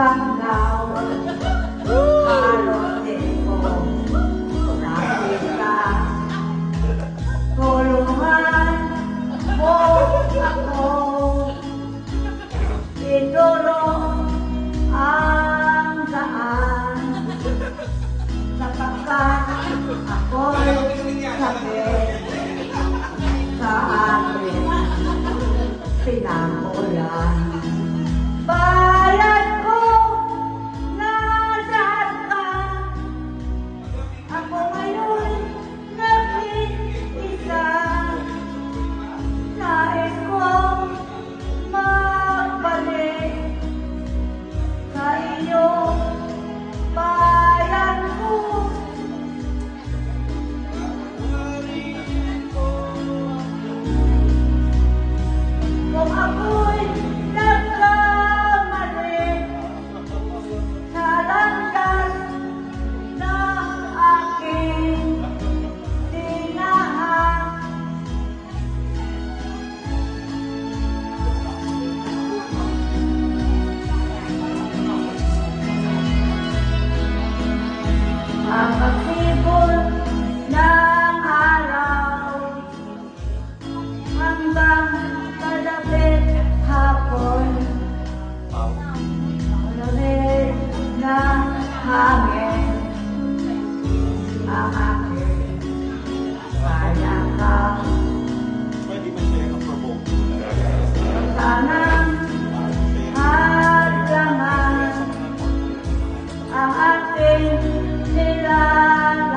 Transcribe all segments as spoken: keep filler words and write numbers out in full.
Now, karon din ko nakita. Tulungan mo ako. Iduro ang daan. Sapagkat ako'y sakit sa aking pinangulan. Bayad ko na lahat ka. Ako ngayon naging isa. Nais kong magbalik sa iyo, bayan ko. Kung ako'y nagkamali sa landas ng aking tindahan, ang pagsibol ng araw hanggang kalapit hapon. Malamig na hangin ang aking kaya ka. Sanang hadlangan ang aking nilalangkay,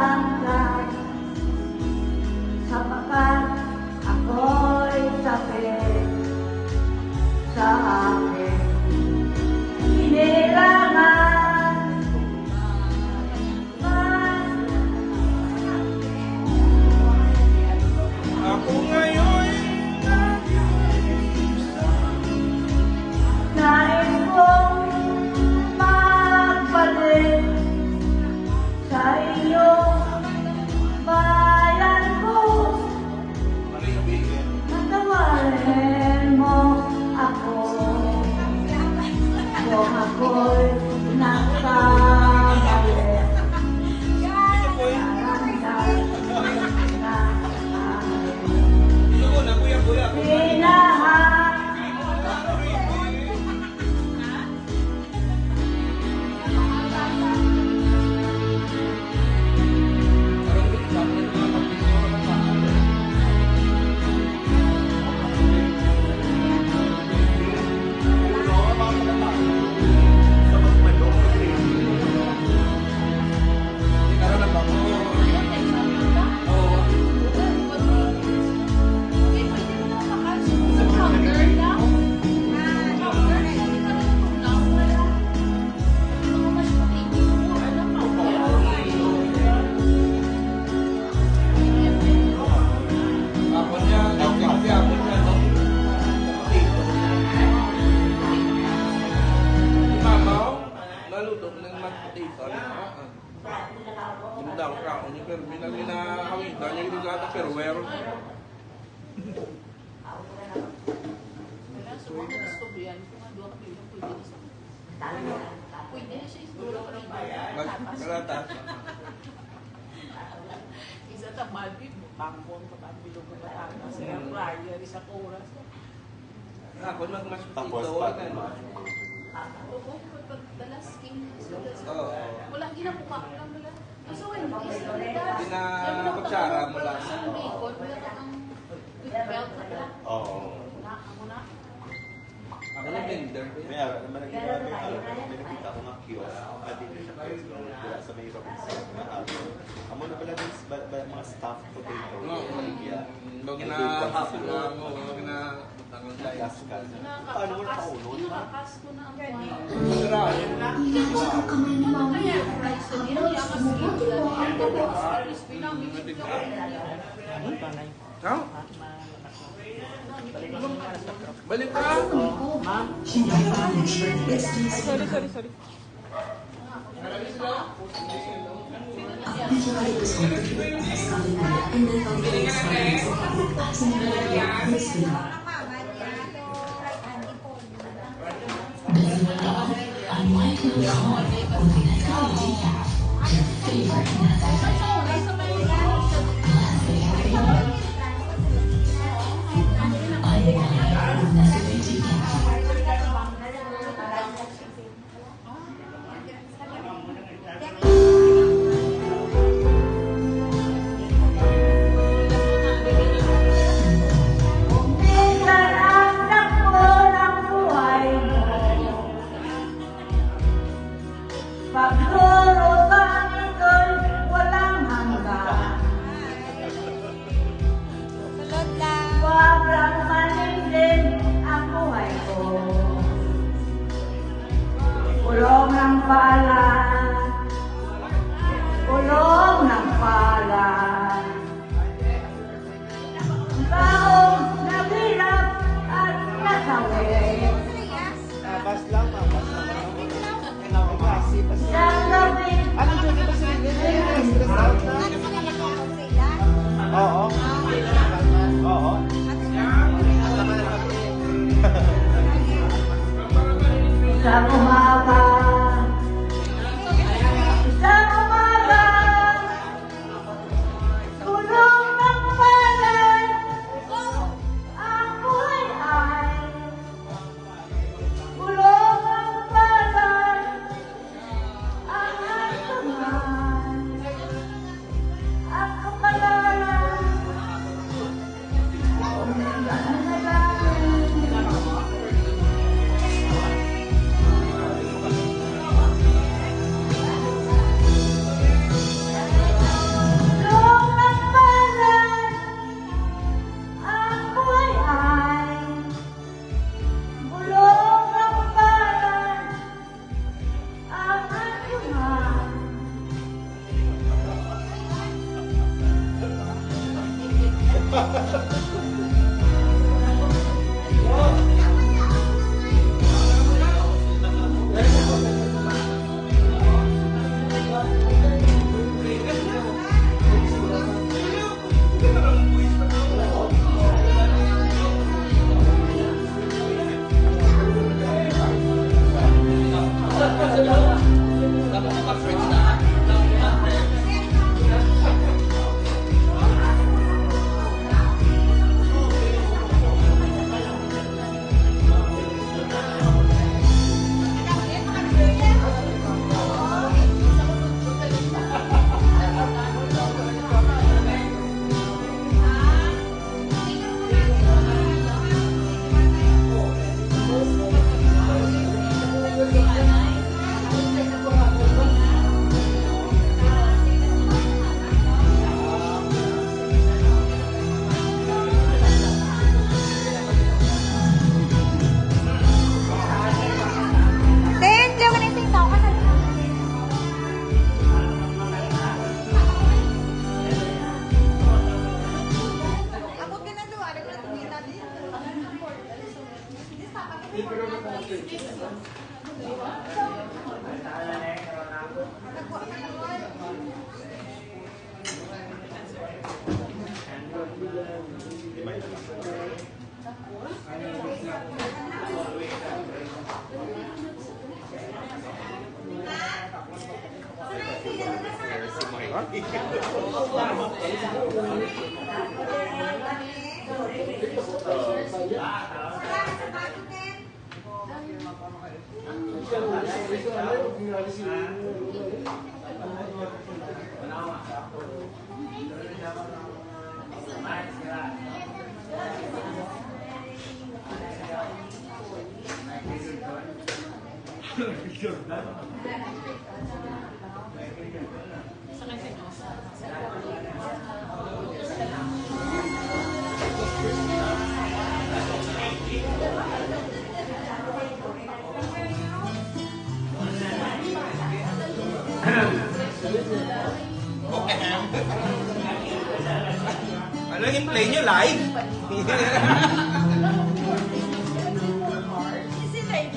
sapagkat ako'y sakit sa aking kailangan. Ako ngayon nag-iisa. Nais kong magbalik sa iyo, bayan ko. Patawarin mo ako kung ako'y nagkamali. Pinahan. Naluto ng mag-potato. Ang daw, kaon niya, pero may nang ginahawid na niya yung gata, pero where? Wala, so, kung gusto mo yan, kung ano, pwede na sa, pwede na siya istorya ko ng bayan. Mag-, malata. Isa ta, Malvin, bangkon, patambilog, patambilog, sa air fryer, isa ka oras. Ako, nag-mash potato, tapos, pag ano. Oo, pag, pag, the last game, so, that's, oo, wala, ginakuha ko lang, wala. Pinakutsara mo lang. Oo. Ako na tender. May ara naman ang ginagawa, may, may nakita ko nga kiosk. Ah, dito sa kiosk, wala sa may Robinson na hapon. Amo na pala din ba, ba, mga stuffed potato. Oo. Yeah. Daw gina-half na mo, daw gina-, Gas, gas. Paano mo nakaulod? Sira. Ikaw ang kamay ni Mami. Halos bumuti mo ang tubos. Ha? Balik ka. Hindi pa. Sorry, sorry, sorry. Call with Nescafe Decaf, your favorite Nescafe. Classic happy hour. Unwind with Nescafe Decaf. Minsan ang dakpon ang buhay mo. Pagduro sa ito'y walang hanggan. Sulod lang. Sobrang malimlim ang buhay ko. Kulong ng palad. Kulong ng palad. Ang taong naghirap at nasawit. Ah, bas lang, ma'am. Bas lang, ma'am. Bas lang. Anong duty ba sila? Stress out na? Oo. Oo. Sa umaga, sa umaga, kulong ng palad, ang buhay ay kulong ng palad, ang hantungan, ang kapalaran. Kulong ng palad, ang buhay ay bulong ng palad, ang hantungan. Thank you, Manising Tao. Ako ginagawa, naglatong kita dito. Ano yung play nyo? Live? Is it live?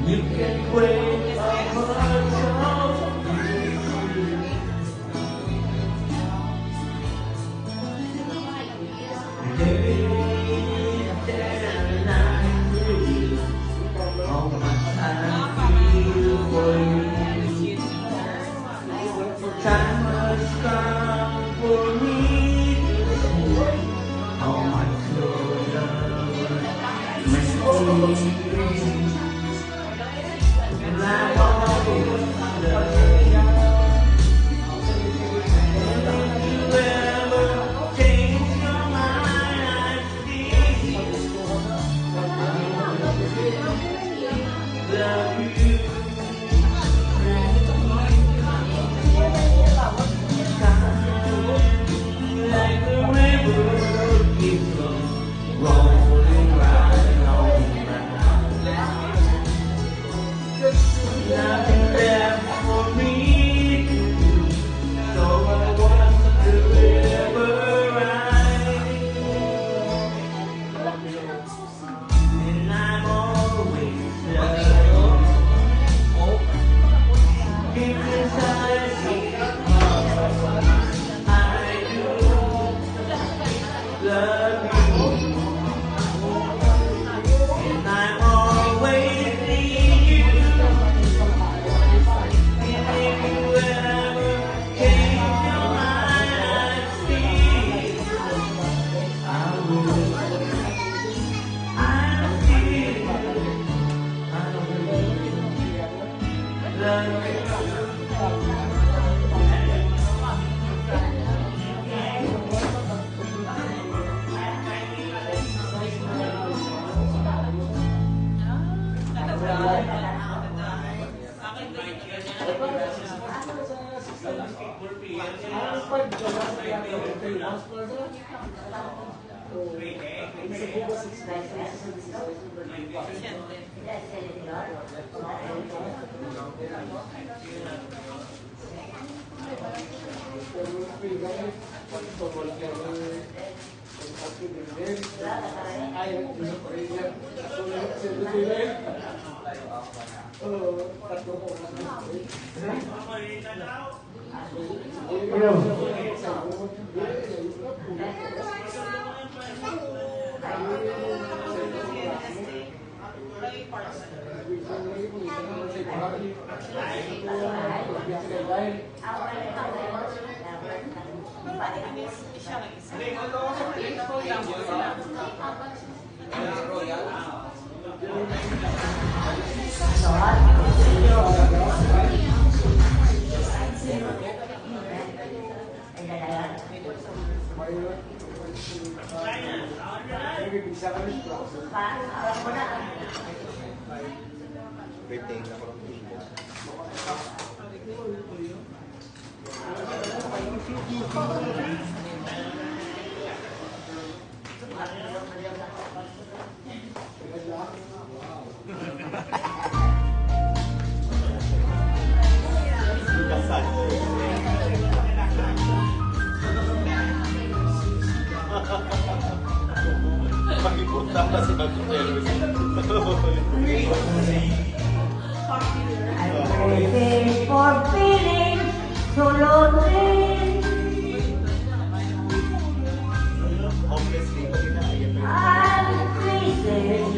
You can break a heart so easily. Day and night, how much I feel for you. Time has come for me to see how much your love meant to me. And I've always loved you. And if you ever change your mind, I still love you. And I'm always loving. Because I see I do love you. And I'm always need you. And if you ever change your mind, I see I will. Birthday na ko. Pakibutang na si Uncle Elvis. I'm waiting for feeling so lonely. Obviously, I'm freezing.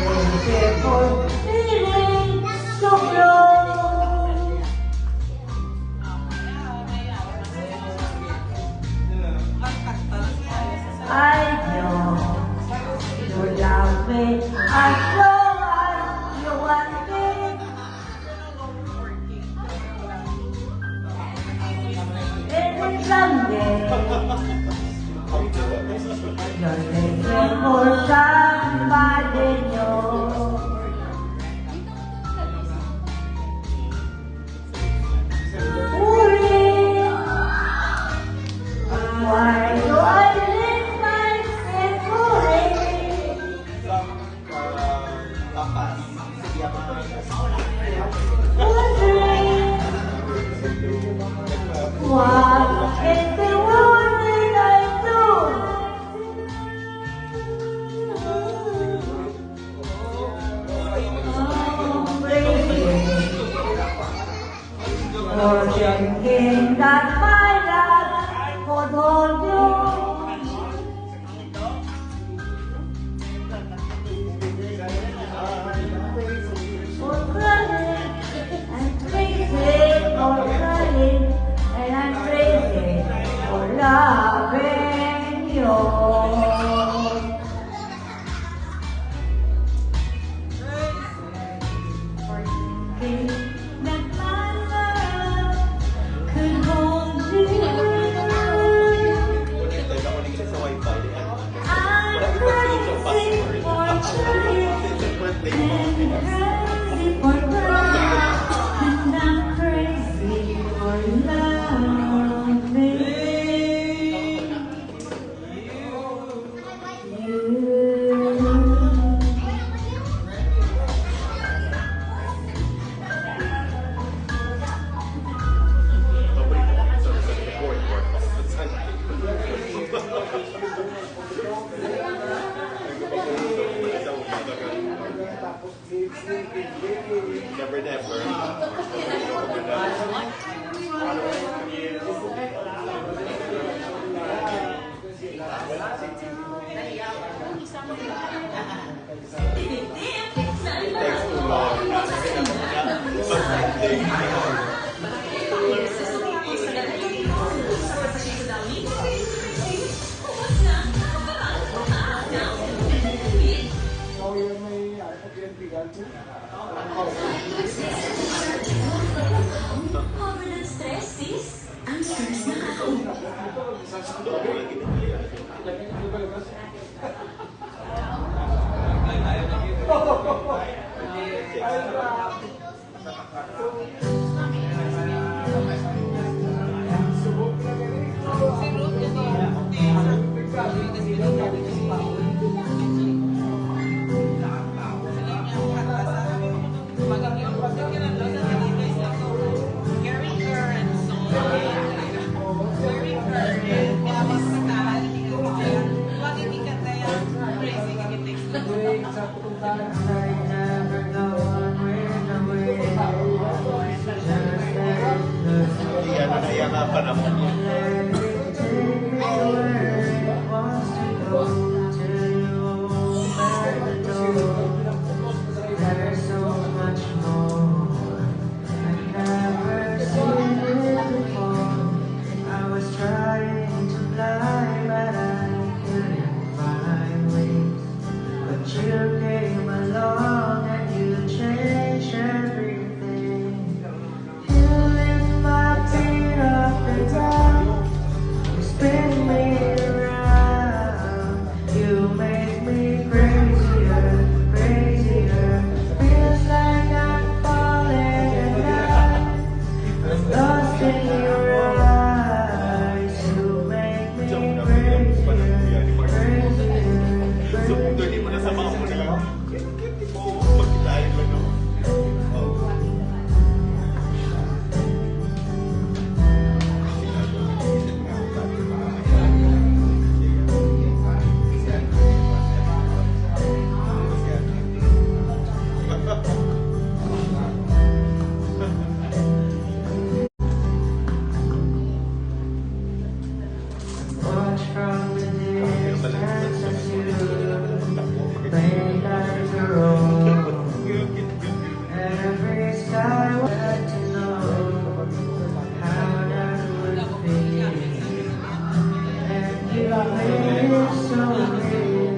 Waiting for feeling so close. I know you love me as long as you want me. Every Sunday, you're looking for somebody new. Uri, why do I live myself, Uri? Crazy for love, and I'm crazy for loving you. Never, never. Cover ng stress, sis. Ang stress nakakauwi. Iya na, iya nga pa naman. There's so much more I've never seen before. I was trying to fly, but I couldn't find wings. But you came along and you changed everything. You lift my feet off the ground, you spin me around. You make me crazier, crazier. Feels like I'm falling in love. I'm lost in your eyes. You make me crazier, crazier, crazier. Watch from the distance as you made like a roll. Every sky wanted to know how that would feel. And you made it so real.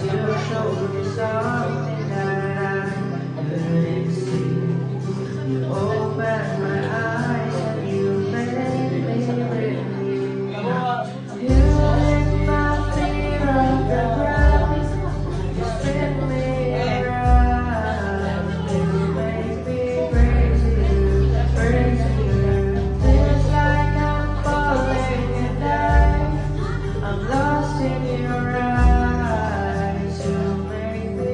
You showed me something that I couldn't see. You opened my eyes and you made me believe. You lift my feet off the ground. You spin me around. You make me crazier, crazier. Feels like I'm falling in love. I'm lost in your eyes. You make me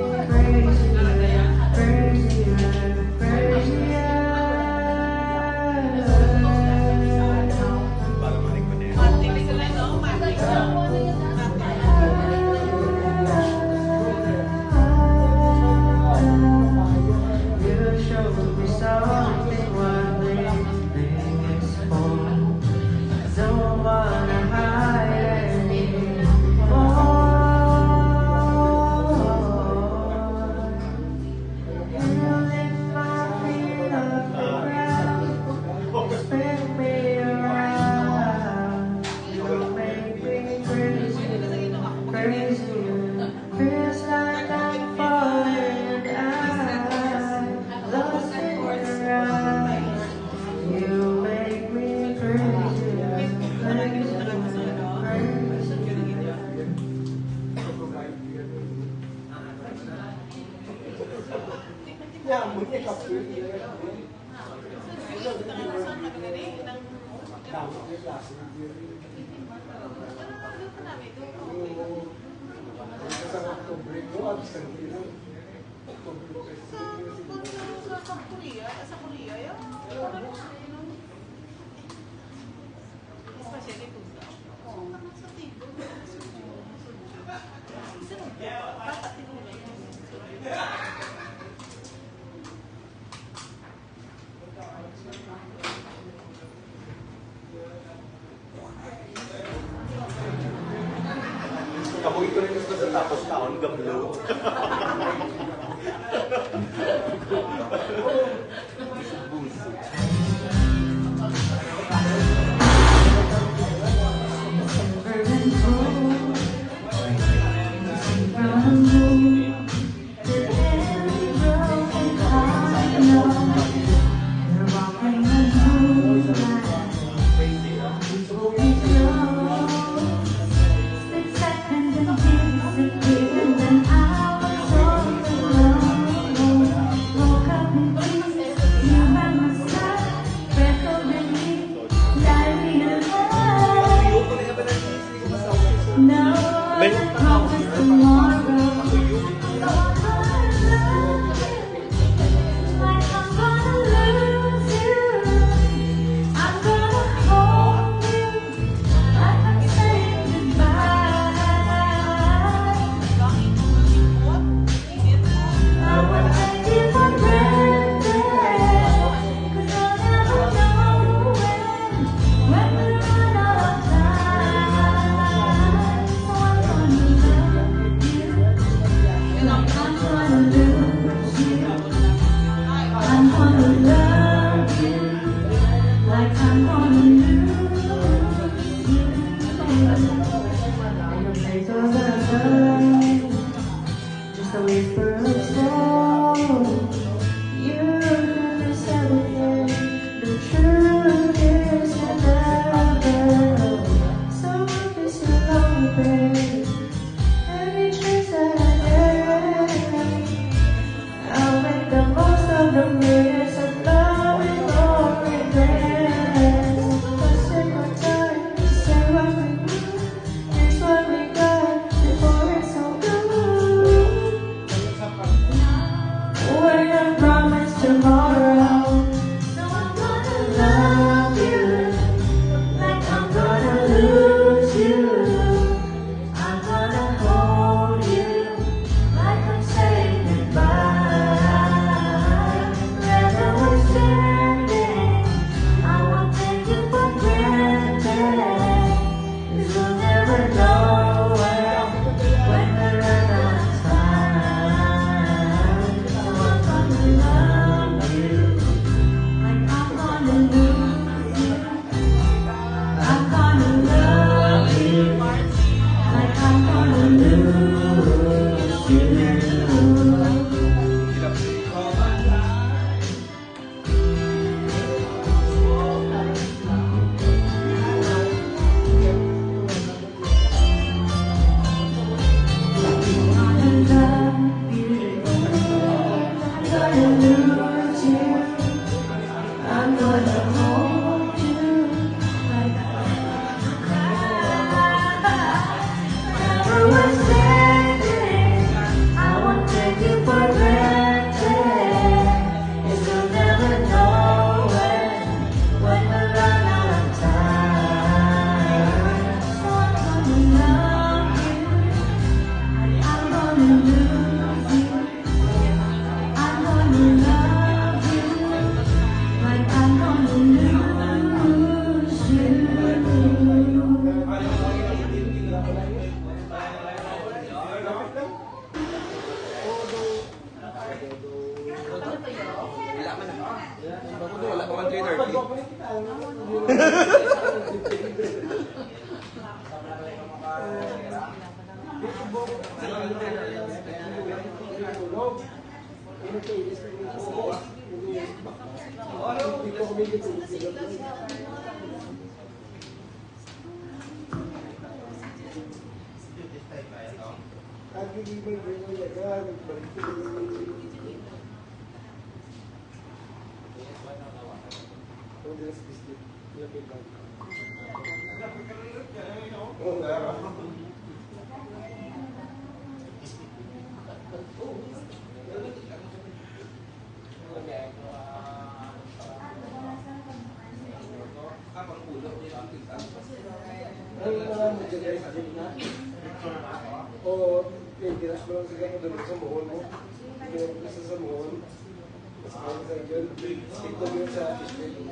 Kaya mo niya kapatid. Tama, may klase ng beer. Sa October, no? Absent yun. October, Sa, sa, sa Korea, sa Korea, yan. Especially food. Oo. Sa table. Isa lang po. Dapat tinulog. Kapoy ko rin gusto sa tapos taon, gablo. Just a whisper of soul. You can miss everything. The truth is you never know. So if it's too long, babe, any chance that I get, I'll make the most of the minutes of love with no regrets. I'll take my time to say what we need. Here's what we got before it's all gone. We're not promised tomorrow, so I'm gonna love you like I'm gonna lose you. I'm gonna hold you like I'm saying goodbye. Wherever we're standing, I won't take you for granted. 'Cause we'll never know when, when we run out of time. So I'm gonna love you like I'm gonna lose you. I'm gonna love you like I'm gonna lose you. Wala pa man three thirty. Ang mga magagay sa gitna. O, eh, diretso mo lang sa gitna, doon sa muhon mo. Diretso sa muhon. Mas mahal sa yun. Ito yun sa history.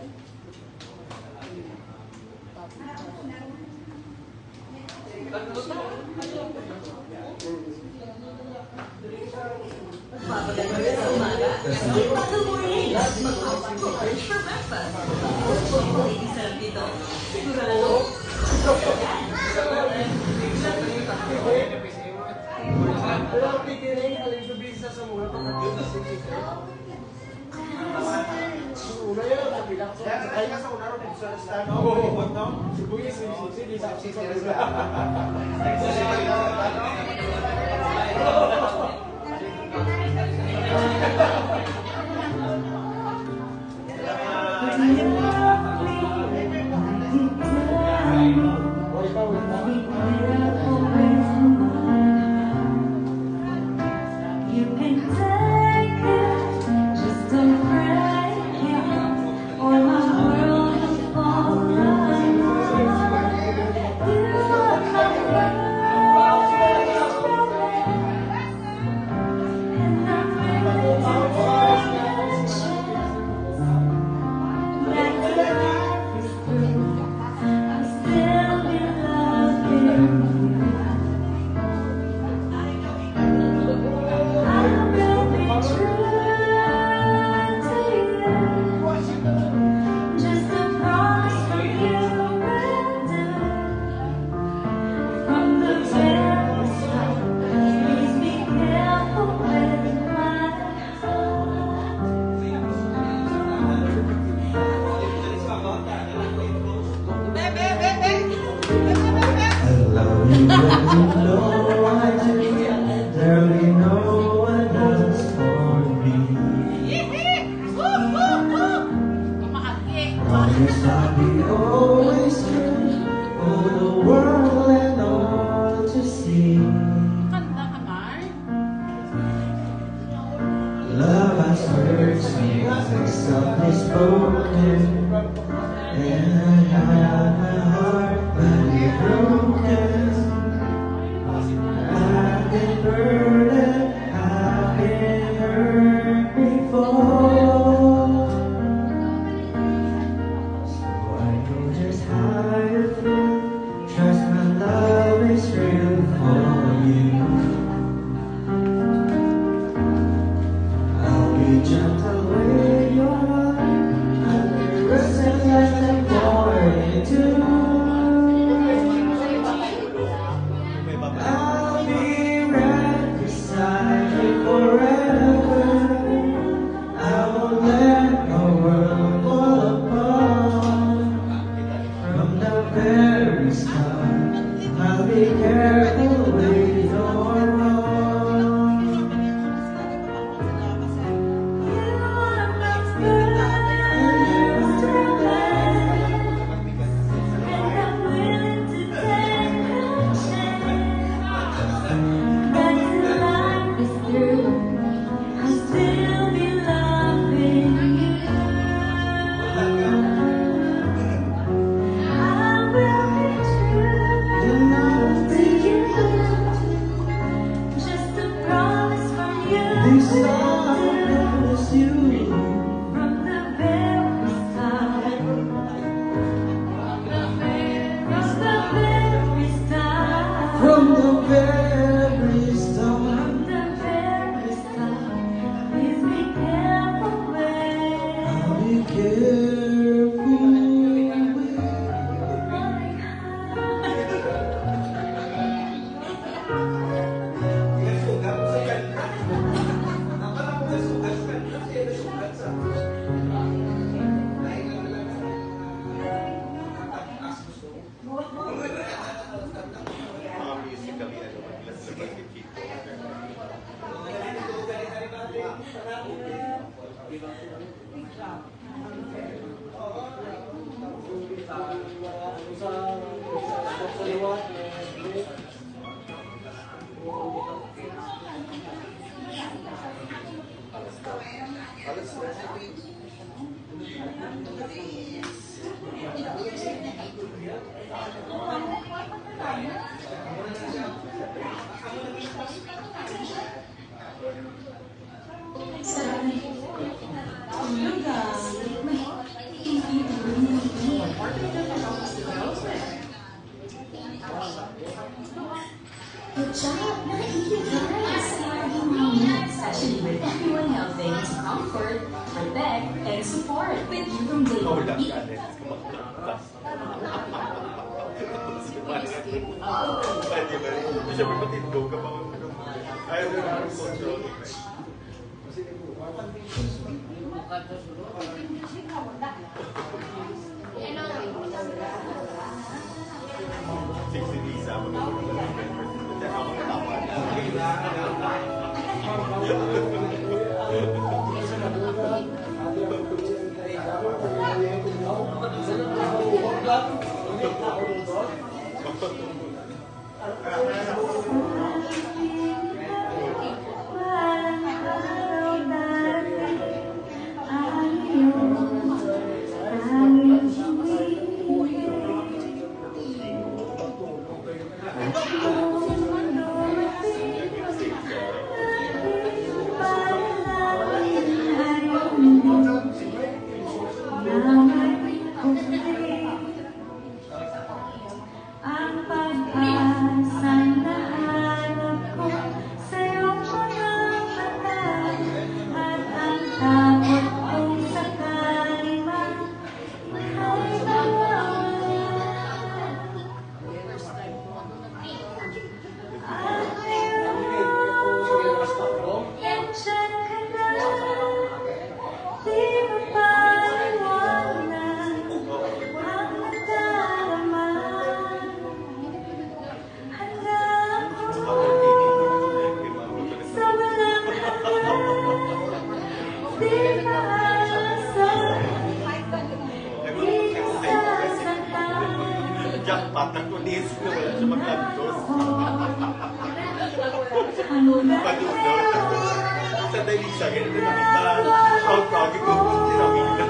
Good job! Nakaili, guys! Especially with everyone helping to comfort, protect, and support. With you from day one. Pwede ba rin? Siyempre, matindog ka pa. Ayaw na lang ang control. Sixty days, ah, Ang pag-asa nahanap ko sa iyong mga mata, at ang takot kung sakali man ay mawala. Ang iyong nandiyan ka na, di mapaliwanag ang nadarama. Handa ako sa walang hanggan. Di maasa, di kasasaktan. Jackpot, nagkunis na wala siya maglantos. Handa. Padudo. Sa Dailisa, ganun na nakita. Ang kagit ko, tinawag na.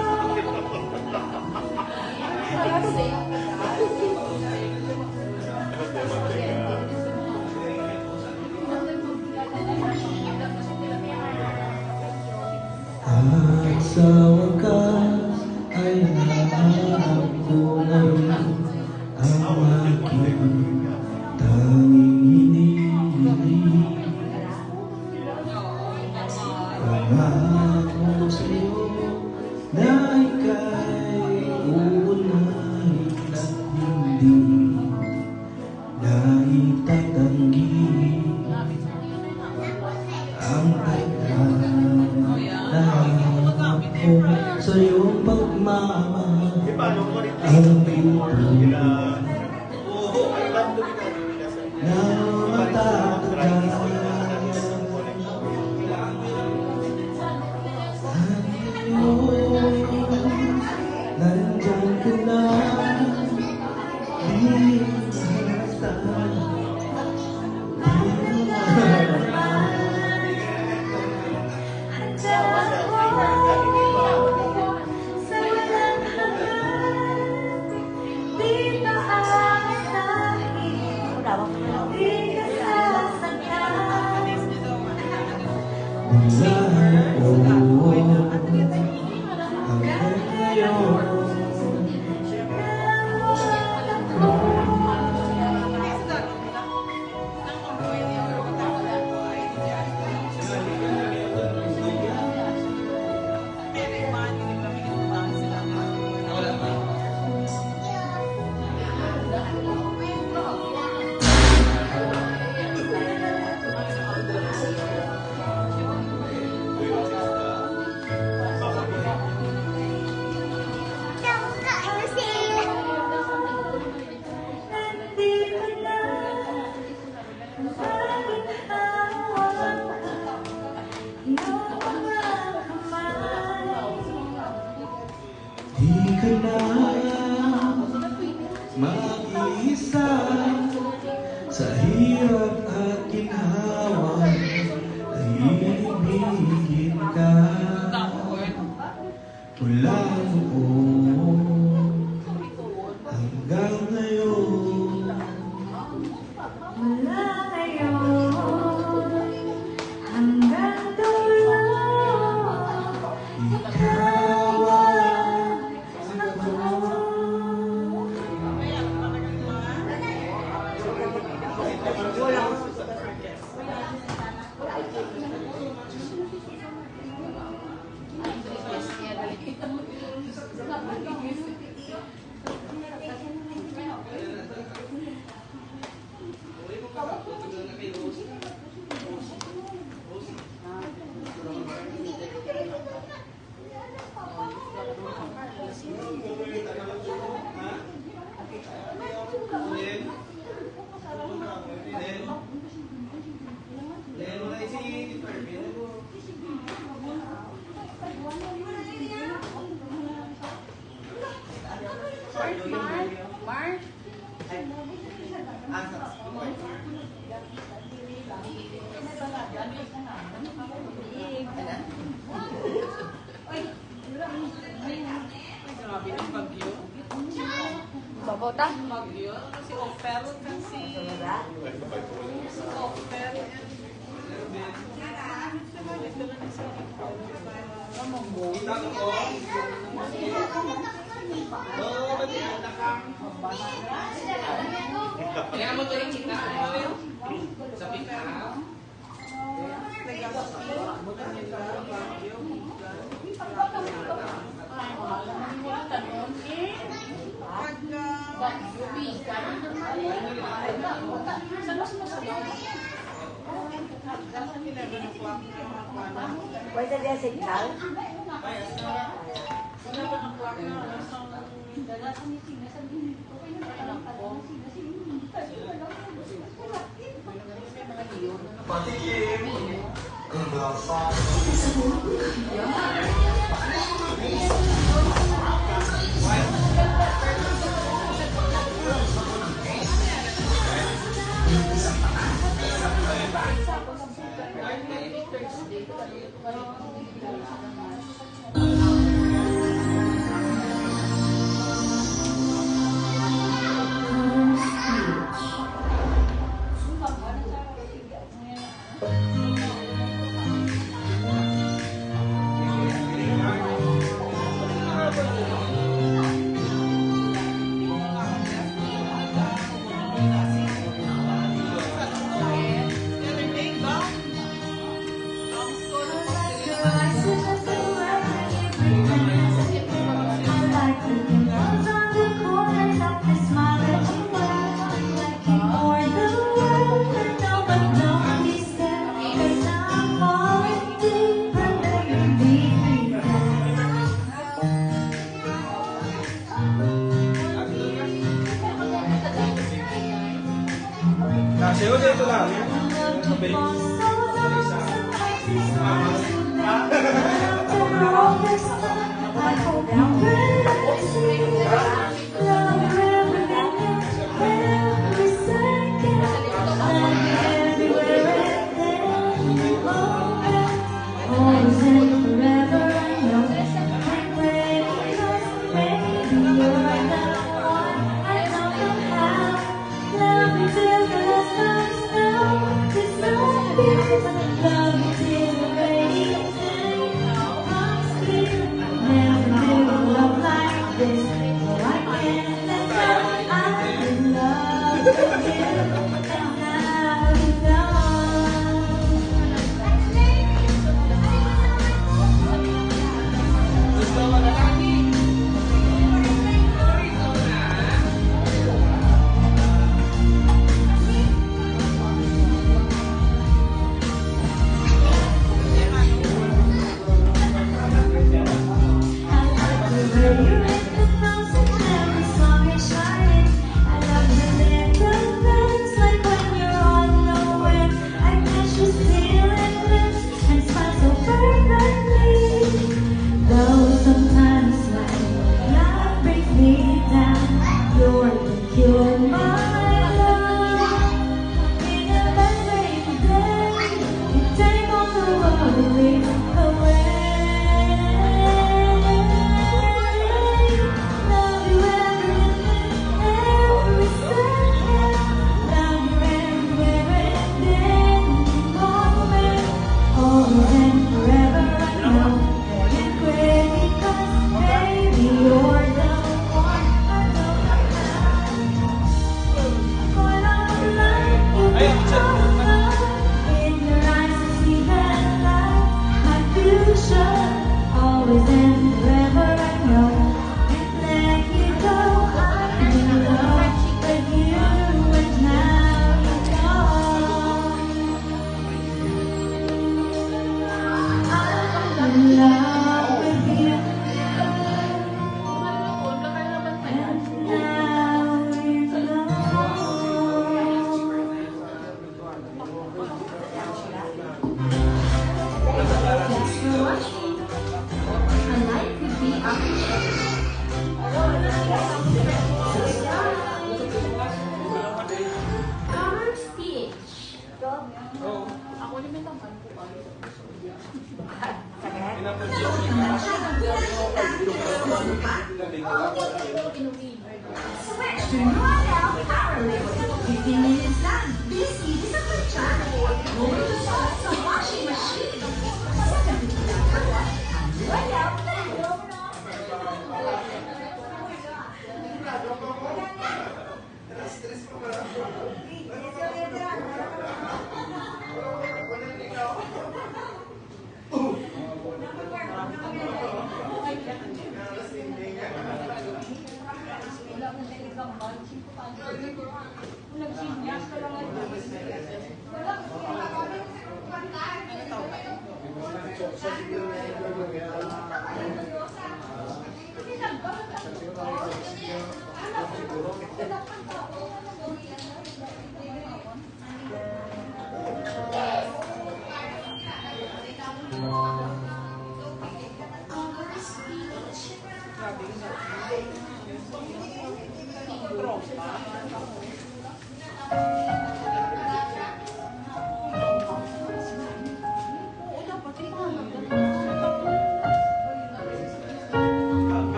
At sa wakas ay nahanap ko na rin ang aking tanging hinihiling. Pangako sa'yo na ika'y uunahin at hindi na itatanggi ang pagkakamit ko sa iyong pagmamahal. Ang pinto na matatagal. Nandiyan ka na. Di ka na mag-iisa sa hirap at ginhawa. Tahimik ka mula noon hanggang ngayon. Mula ngayon hanggang dulo, ikaw ang ako. Mark, Mark, Mark. Grabe ang bagyo. Babaw ta? Bagyo. Si Opel, si, si Opel. Kaya mo tuloy kita sa pick-up. Pwede din signal? Kasi yun, ito lang.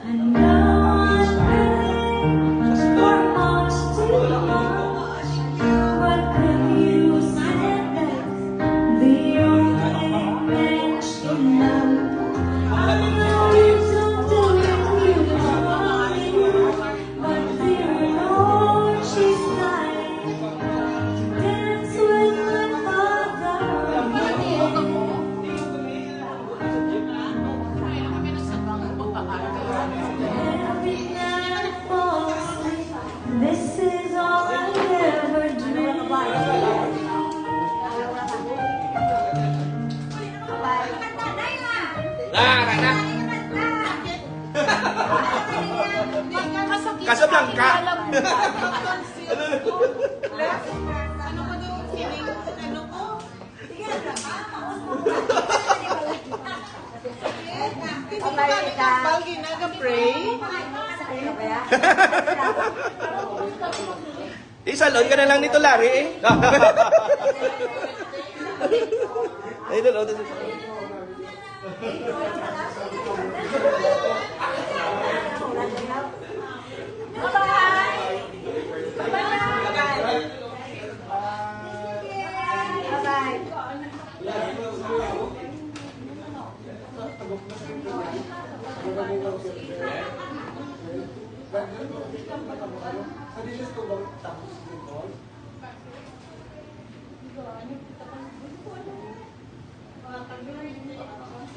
And now I'm praying for much too much. But can you say that the only mention of I know you don't do it, you know you, but dear Lord, she's like to dance with my father again. Every night I fall asleep, this is all I ever dream. Ah, anak. Casablanca. Ano ko doon? Sining, ano ko? Sige, ano ka? Maos mo. Sige, na. Sige, Bye-bye, Tita. Bal, ginaga-pray. Ano ba yan? Isalon ka na lang nito, Larry, eh. Ay, hello, this is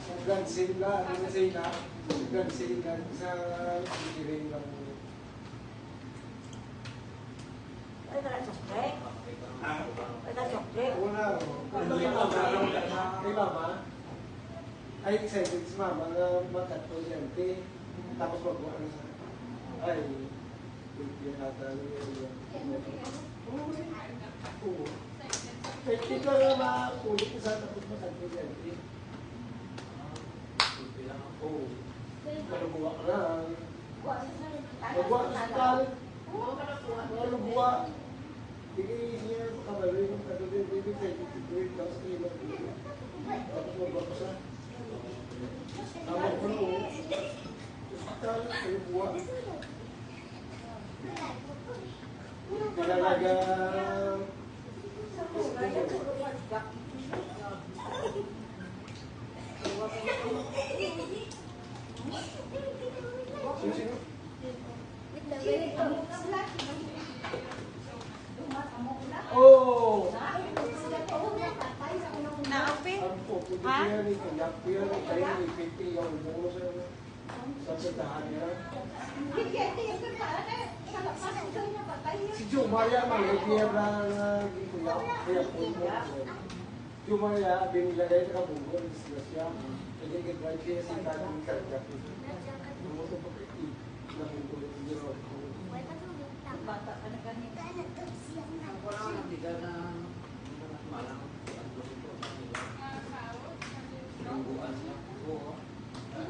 Sa Grand Sale na, ano na sale na? Sa Grand Sale na, sa Grand Sale na. Ay, naka-chocolate? Ah. Ay, naka-chocolate? Wala, oh. Ano kay mama? Kay mama? Ay, excited si mama nga magkadto si auntie. Tapos magkuha na sa, ay, Biblia ata, ano yun, yun. Oo. Kay kita nga makulit sa tapos matagpo yan, eh. Oo. Malubuwa ka lang. Malubuwa ka sa tal. Malubuwa. Sige, siya, kabalo yung ano din, baby, sa ito, ito, ito, sa ito. Tapos malubuwa ko sa. Tama ko, no? Sa tal, malubuwa. Pinalaga. Sino, sino? Oh. Naapi? Ang po, pwede Ha? Yan, eh, kaya, kaya, eh, kaya, eh, pwede, yung ulo mo sa Sa tindahan niya. Si Jo Maria man, may tiyera nga gikuya, kaya po mo. Jo Maria, binilagay sa kabungol, disgrasya. Kaya gagawin siya sa itagong karga. Ang gusto ko, eh, nabungol yung giro. Bata ka na ganito. Ang kulang ang tiga na, na malang, ang gusto ko, ang gusto ko.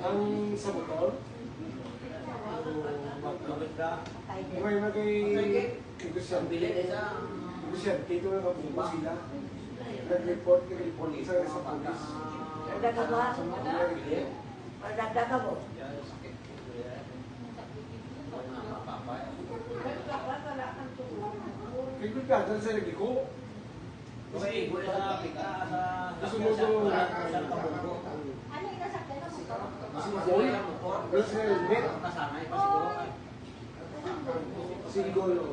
Ang sa motor? May magay negosyante. Negosyante ito nga kabunggo sila. Nag-report, nag-report sa, sa pulis. Nagdagdag mo? Nagdagdag mo? May gulgada sa lagi ko. Gusto mo sa mga Ano yung nasakyan ng motor? Gusto mo boy? Wala sa helmet. Siguro.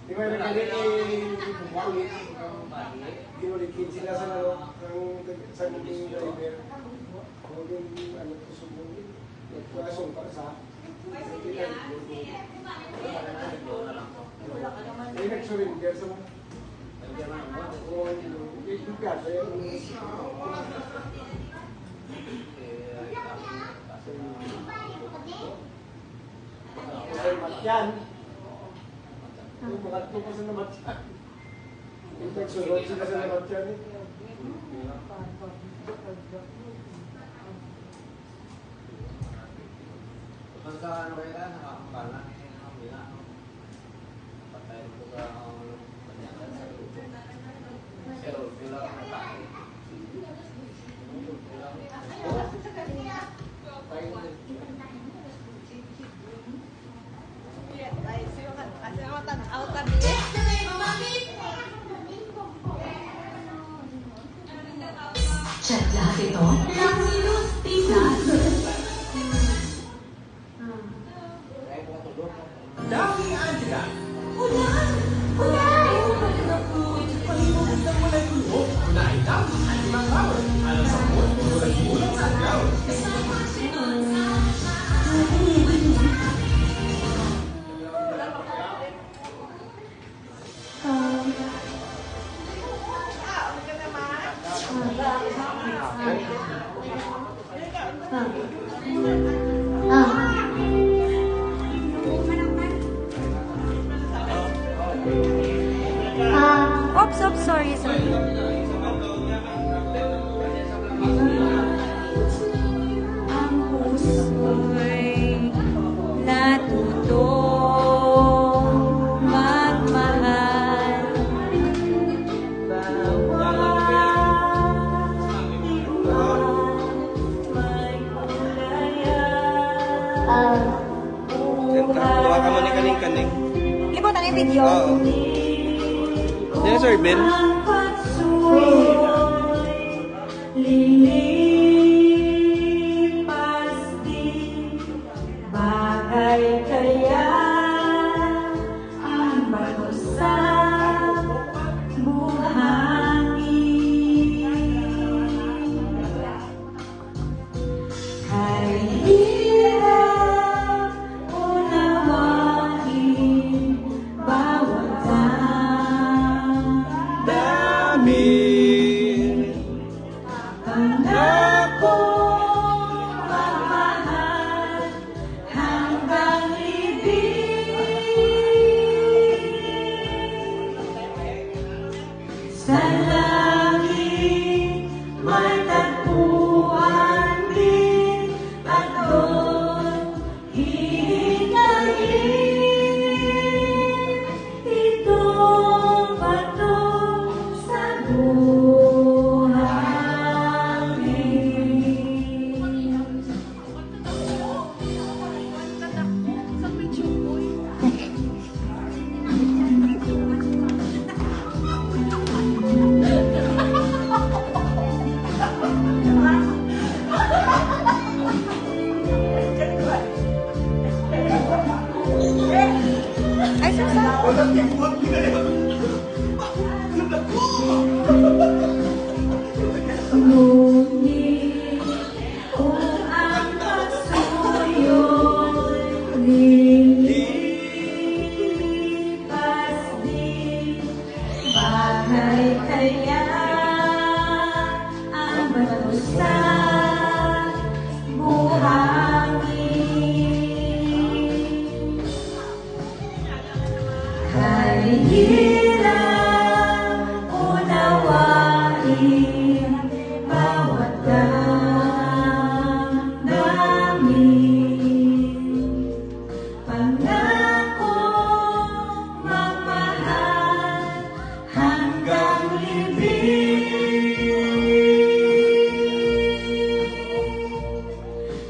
Di ba nagkali kay Bumbong? Kinulikin sila sa laro. Ang sa naging driver. Ang ano ko sa buhay. Nagpasok pa sa Ay, nag-surrender sa mga. Ay, Matyan. Ay, makadto pa sa Namatyan. Yung nagsulod sila sa Namatyan, eh. Pagka ano kayo ka, nakakapala, eh, ano, wala, no? Patay ko sa, um, kanya, sa grupo. Pero wala akong patay. Wala akong patay. Senta, kuha ka mo ni kaning-kaning. Libot ang video. Oo. Sino, Sir Ben? Lilipas din, bagay kaya ang bato sa buhangin. Kay hirap unawain bawat damdamin. Pangako magmahal hanggang libing. Sa langit may tagpuan din at doon hihintayin itong bato sa buhay. Ay, Susan. Ngunit kung ang pagsuyo lilipas din, bagay kaya ang bato sa buhangin. Kay hirap unawain bawat damdamin. Pangako magmahal hanggang libing.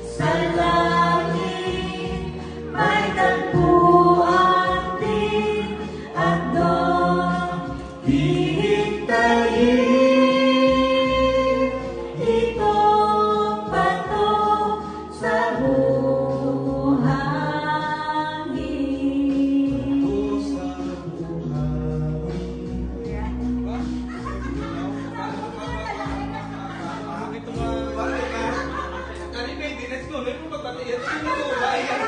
Sa langit may tagpuan din at doon hihintayin itong bato sa buhangin. Kani, baby, let's go. May mo pagpatiyan. Sino to? Bayan.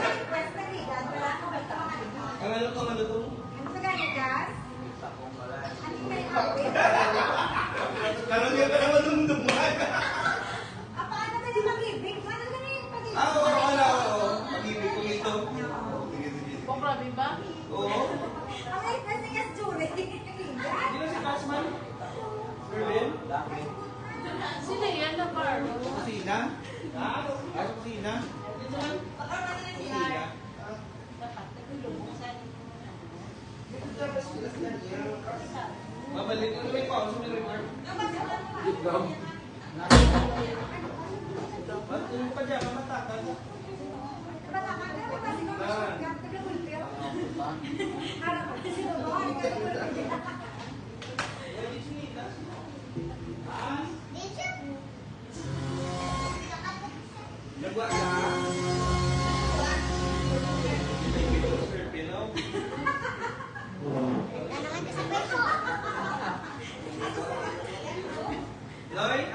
Ang ano to, ang ano to? Ano sa gani, gas? Ano yung may awit? Karon nga pala malumduman. Ah, paano na yung pag-ibig? Paano na yung pag-ibig? Ah, oo, wala, oo. Pag-ibig ko ito. Sige, sige. Kung grabe ba? Oo. Ang light na si Gas Julie. Hindi na si Kasman. Berlin? Sila yan na par. Kusina? Ah, sa kusina? Kusina. Babalik na may pa sa may record. Ba't yung pa dyan, matagal? Nagwa na. Sir Pino. Loy?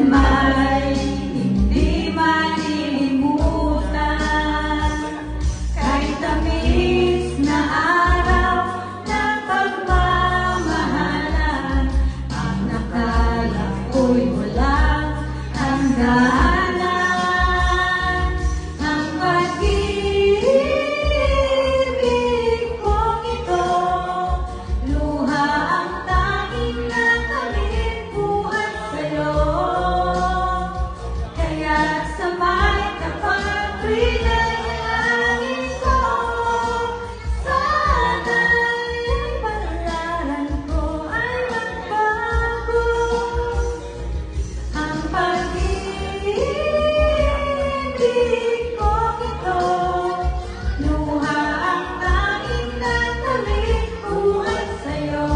May hindi malilimutan, kay tamis na araw ng pagmamahalan, ang nakalap ko'y walang hangganan. Ang pag-ibig kong ito, luha ang tanging nakamit buhat sa'yo. Kaya sa may kapatid ay hangin ko, sana'y kapalaran ko ay magbago. Ang pag-ibig ko ito, luha ang tanging nakamit buhat sa'yo.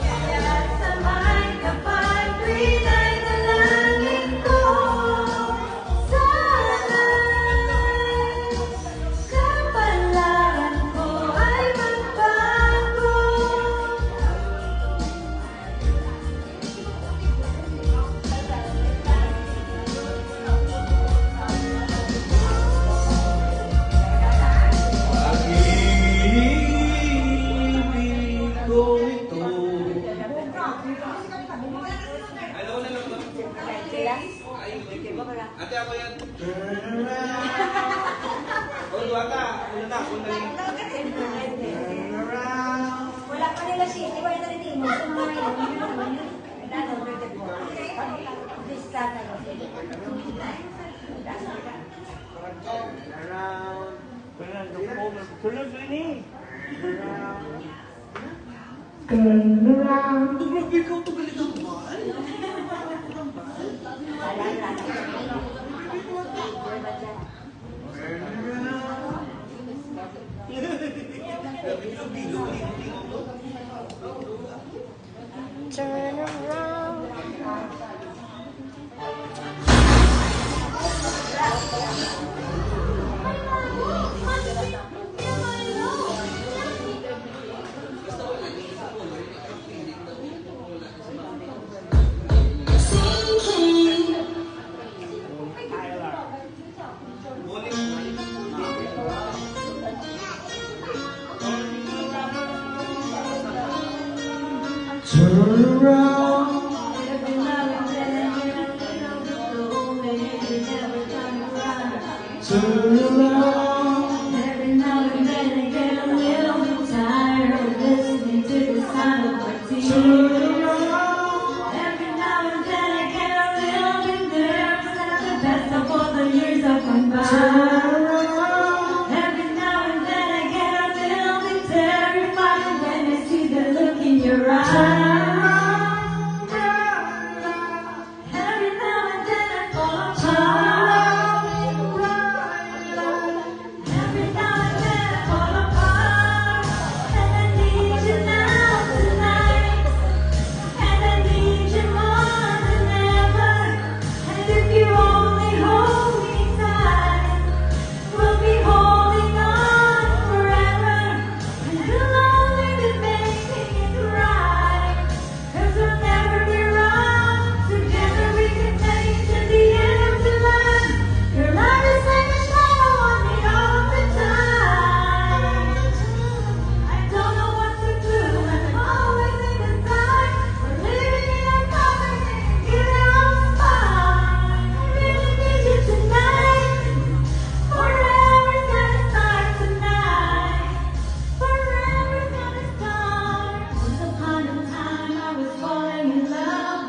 Kaya sa may kapatid ay dalangin ko, sana'y kapalaran ko ay magbago. Pag-ibig ko ito. Hello, hello, hello. Ay, ate, ako yan. Turn around. Oh, duha ka. Una na, una na. Turn around. Wala pa nila siya. Iwan na rin mo. Sa mga yun. Wala na, wala na. This ka na. Turn around. Wala na, sulod, sulod, ini. Turn around. Turn around. Grabe ka, ito galing ang bal. Turn around. Turn around. Turn around. Every now and then I get a little bit tired of listening to the sound of my tears. Turn around. Every now and then I get a little bit nervous at the best of all the years have gone by. Turn around. Every now and then I get a little bit terrified when I see the look in your eyes. Turn around. Every now and then I fall apart. Every now and then I fall apart. And I need you now tonight. And I need you more than ever. And if you only hold me tight, we'll be holding on forever. And you'll only be making it right. 'Cause we'll never be wrong. Together we can make it to the end of the line. Your love is like a shadow on me all the time. I don't know what to do, and I'm always in the dark. We're living in a covenant, give it all a spark. I really need you tonight. Forever's gonna start tonight. Forever's gonna start. Once upon a time I was falling in love.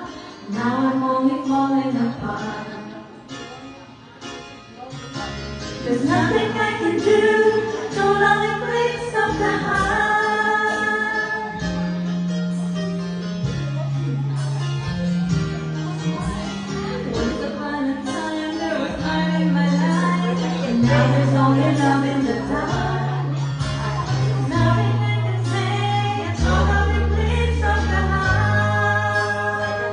Now I'm only falling apart. There's nothing I can do to lull the flames of the heart. Once upon a time there was light in my life, and now there's only love in the dark. Nothing I can say can lull the flames of the heart.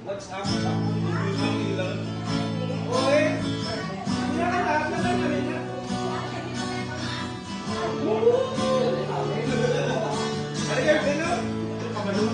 What's up? Ang ilang. Oy! Wala ka na, wala ka na, wala ka na. Ay, ay, ay, ay.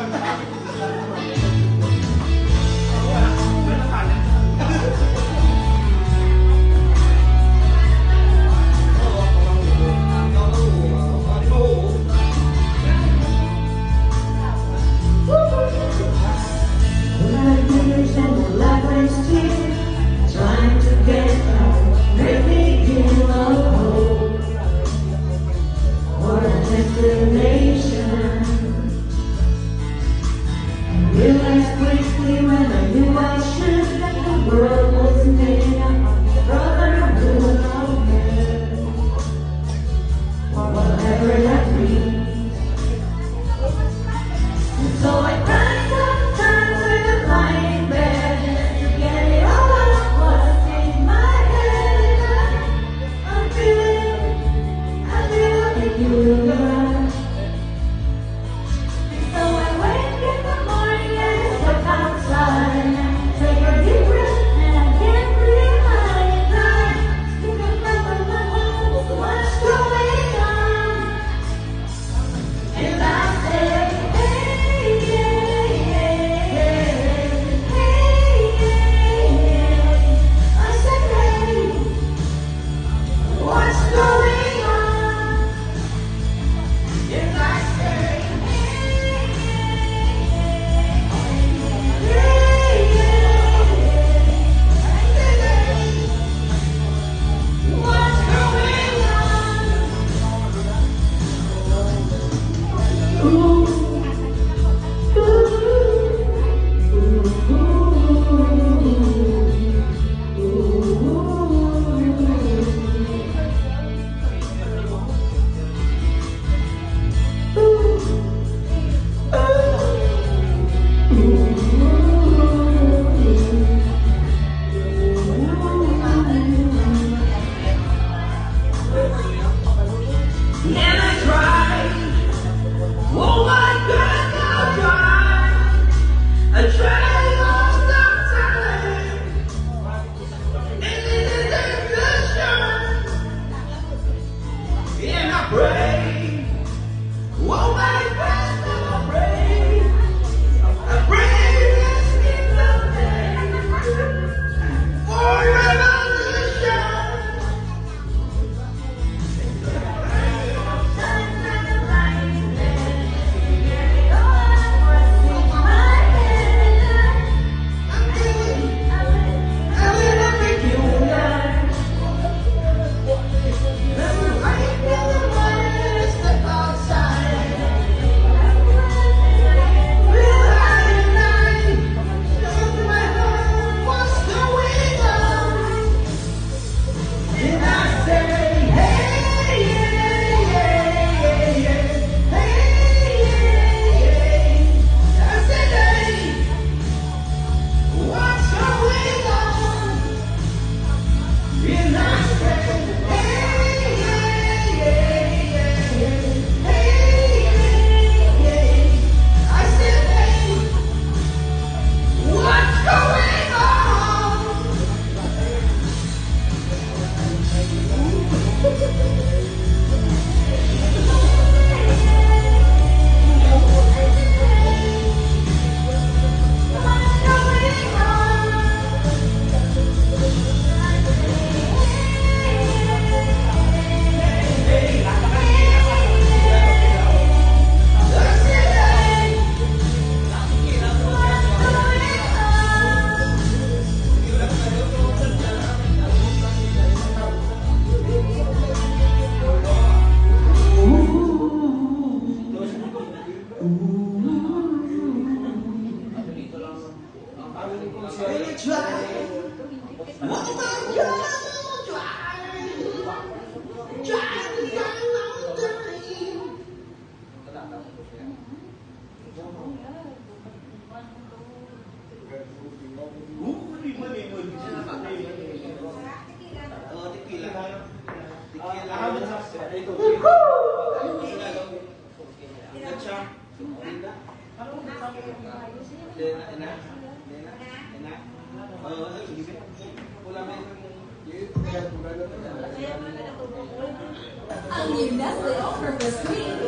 Ang new Nestle All-Purpose Cream.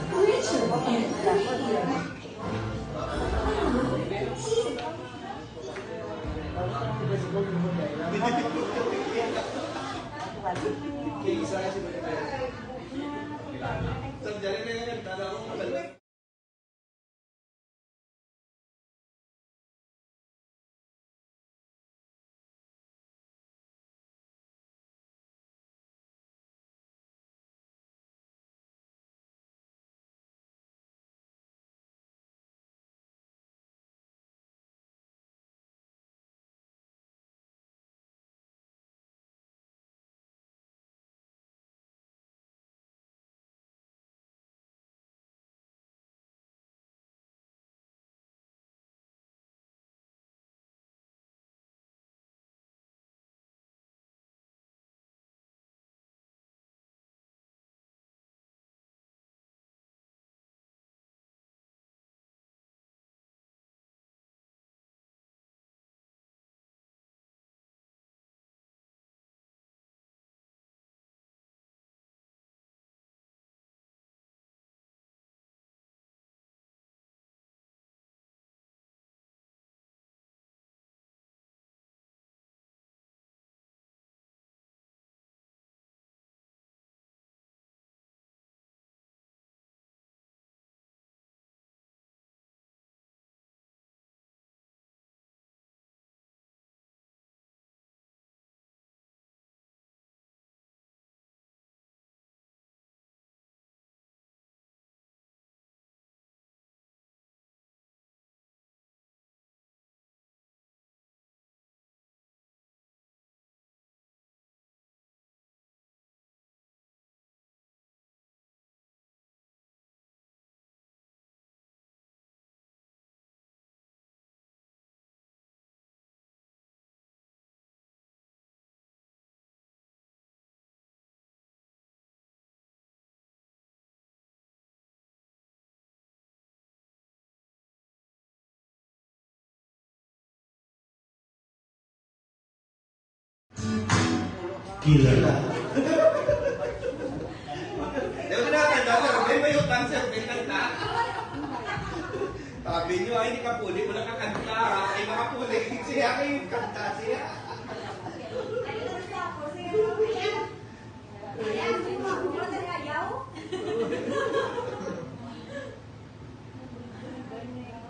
Richer and creamier. Kilala. Sabi niyo, "Ay, di ka puli, wala ka kanta." Ay, mga puli. Siya kay kanta siya.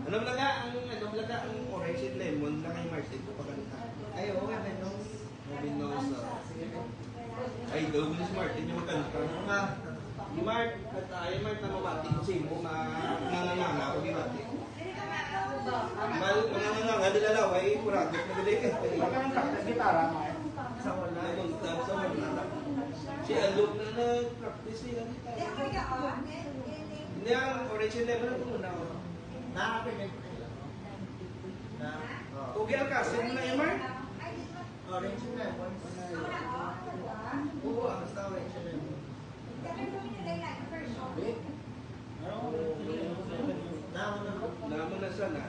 Ano, Blaga, ang, ano, Blaga, ang orange and lemon na kay Martin ko pagkanta? Ay, oo, kay Venus. Kay Venus, ah. Ay, daw, Miss Martin yung kanta. Mga, Mart, at ay, Mart na mabati ko sa imo, ma-, nanganganga ko, di bati. Mal-, nanganganga, nilalaway, kurado, madali ka. Gitara, Mart. Sa wala. Namunta, sa wala. Si Alok na nag-practice, eh, ang gitara. Hindi, ang orange and lemon ang una, oh. Nakapinit. Na, oh. Ugi ang kasin mo na, Emar? Orange and lemon. Oo, ah, basta orange and lemon. Wait. Namo na sana.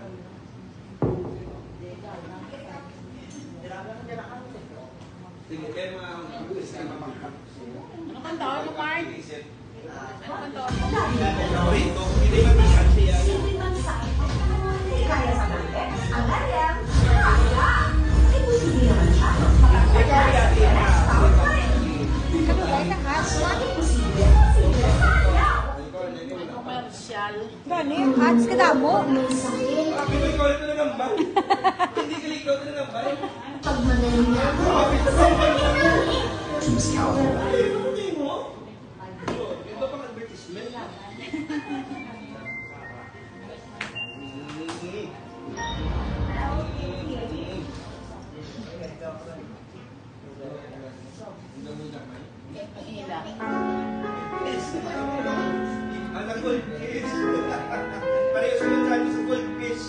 Sige, kaya mga buwis na mapangkat. Ano kanta mo, Mark? Ano kanta mo? Kaya sa market, ang Ariang, kaya. Imposible naman siya. Makakita sa next power time. Ano ba yung hotspot? Imposible, imposible, kaya. Commercial. Gani, ads ka damo. Hindi ko ito nagambal. Hindi ka ikaw ito nagambal. Pag magaling na ako. James Calvin. Ano mo? Ito pang advertisement. Ang goldfish. Pareho sila sa, sa goldfish.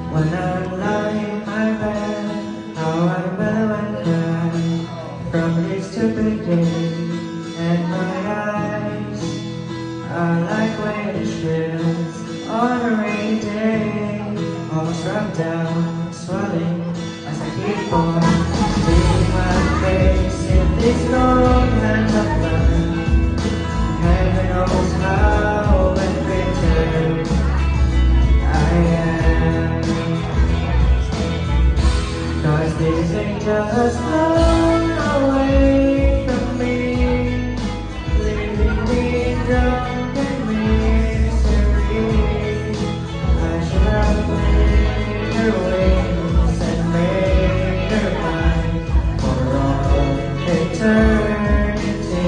When I'm lying in my bed, how I will and cry from this stupid day, and my eyes are like windshields on a rainy day, all shrunk down, swelling as I keep on seeing my face in this cold hand of mine. Heaven knows how unprepared I am. Cause these angels flown away from me, leaving me drunk in misery. I should have made her wings and made her mine for all eternity.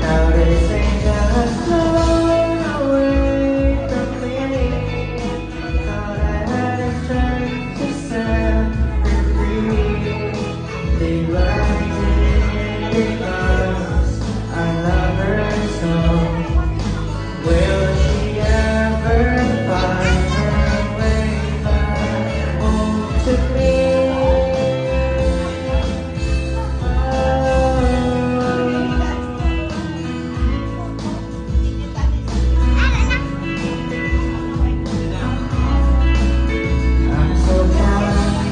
Now these angels flown away from me. Thought I had the strength to set her free. They blinded because I love her so. Will she ever find her way back home to me? Oh. I'm so tired.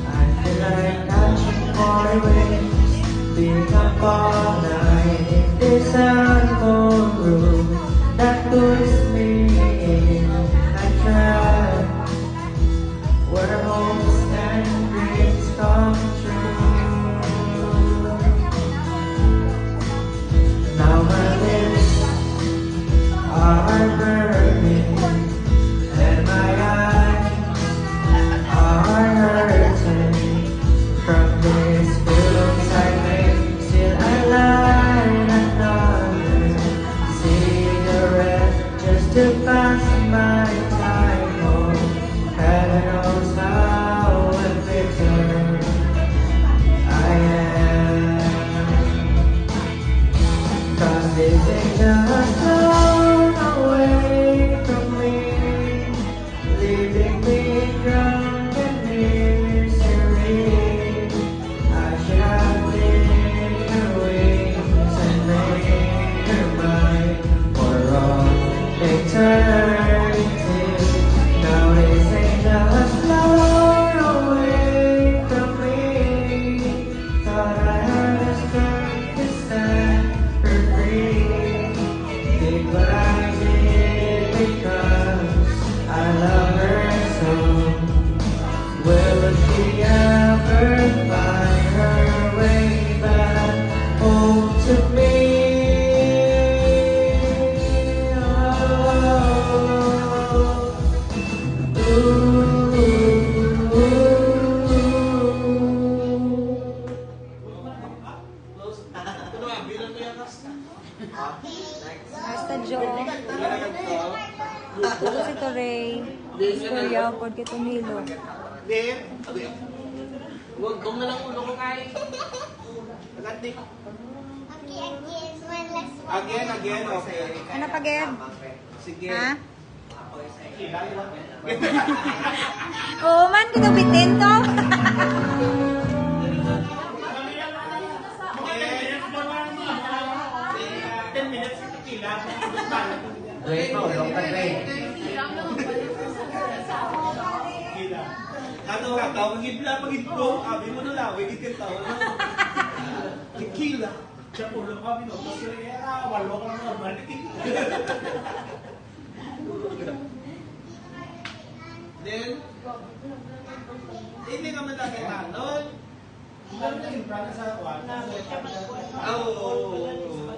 I feel like catching more waves, being up all night in this alone room that pulls me in. I try where hopes and dreams come true. Now my lips are burning and my eyes are hurting from this blue side. Still I light another cigarette just to pass my time. Oh, heaven knows how embittered I am. Cause these angels flown away from me, leaving me drunk in misery. I should have been her wings and made her mine for all eternity. Now these angels flown away from me. Thought I had the strength to set her free. They blinded because I love her so. Will she ever find her way back home to me? Oh, ooh, ooh, ooh. Hasta, Jo. Ito si Torey. Istorya pod kay Tonilo. Huwag kong nalang ulo ko kay. Again, again, one last one. Again, again, okay. Ano pa, Geb? Sige. Ha? Oo man, kita bitin to. Ten minutes, tequila. Wait, no, long ka, wait. Tequila. Ano nga, tawag gid lang, pag-, abi mo na lang, wait, tequila. Tequila. Siya po, walo ka minutos. Kasi, ah, walo ka lang naman. Then, hindi naman tayo tanon. Hindi naman tayo sa kwarto. Ah, oo, oo, oo.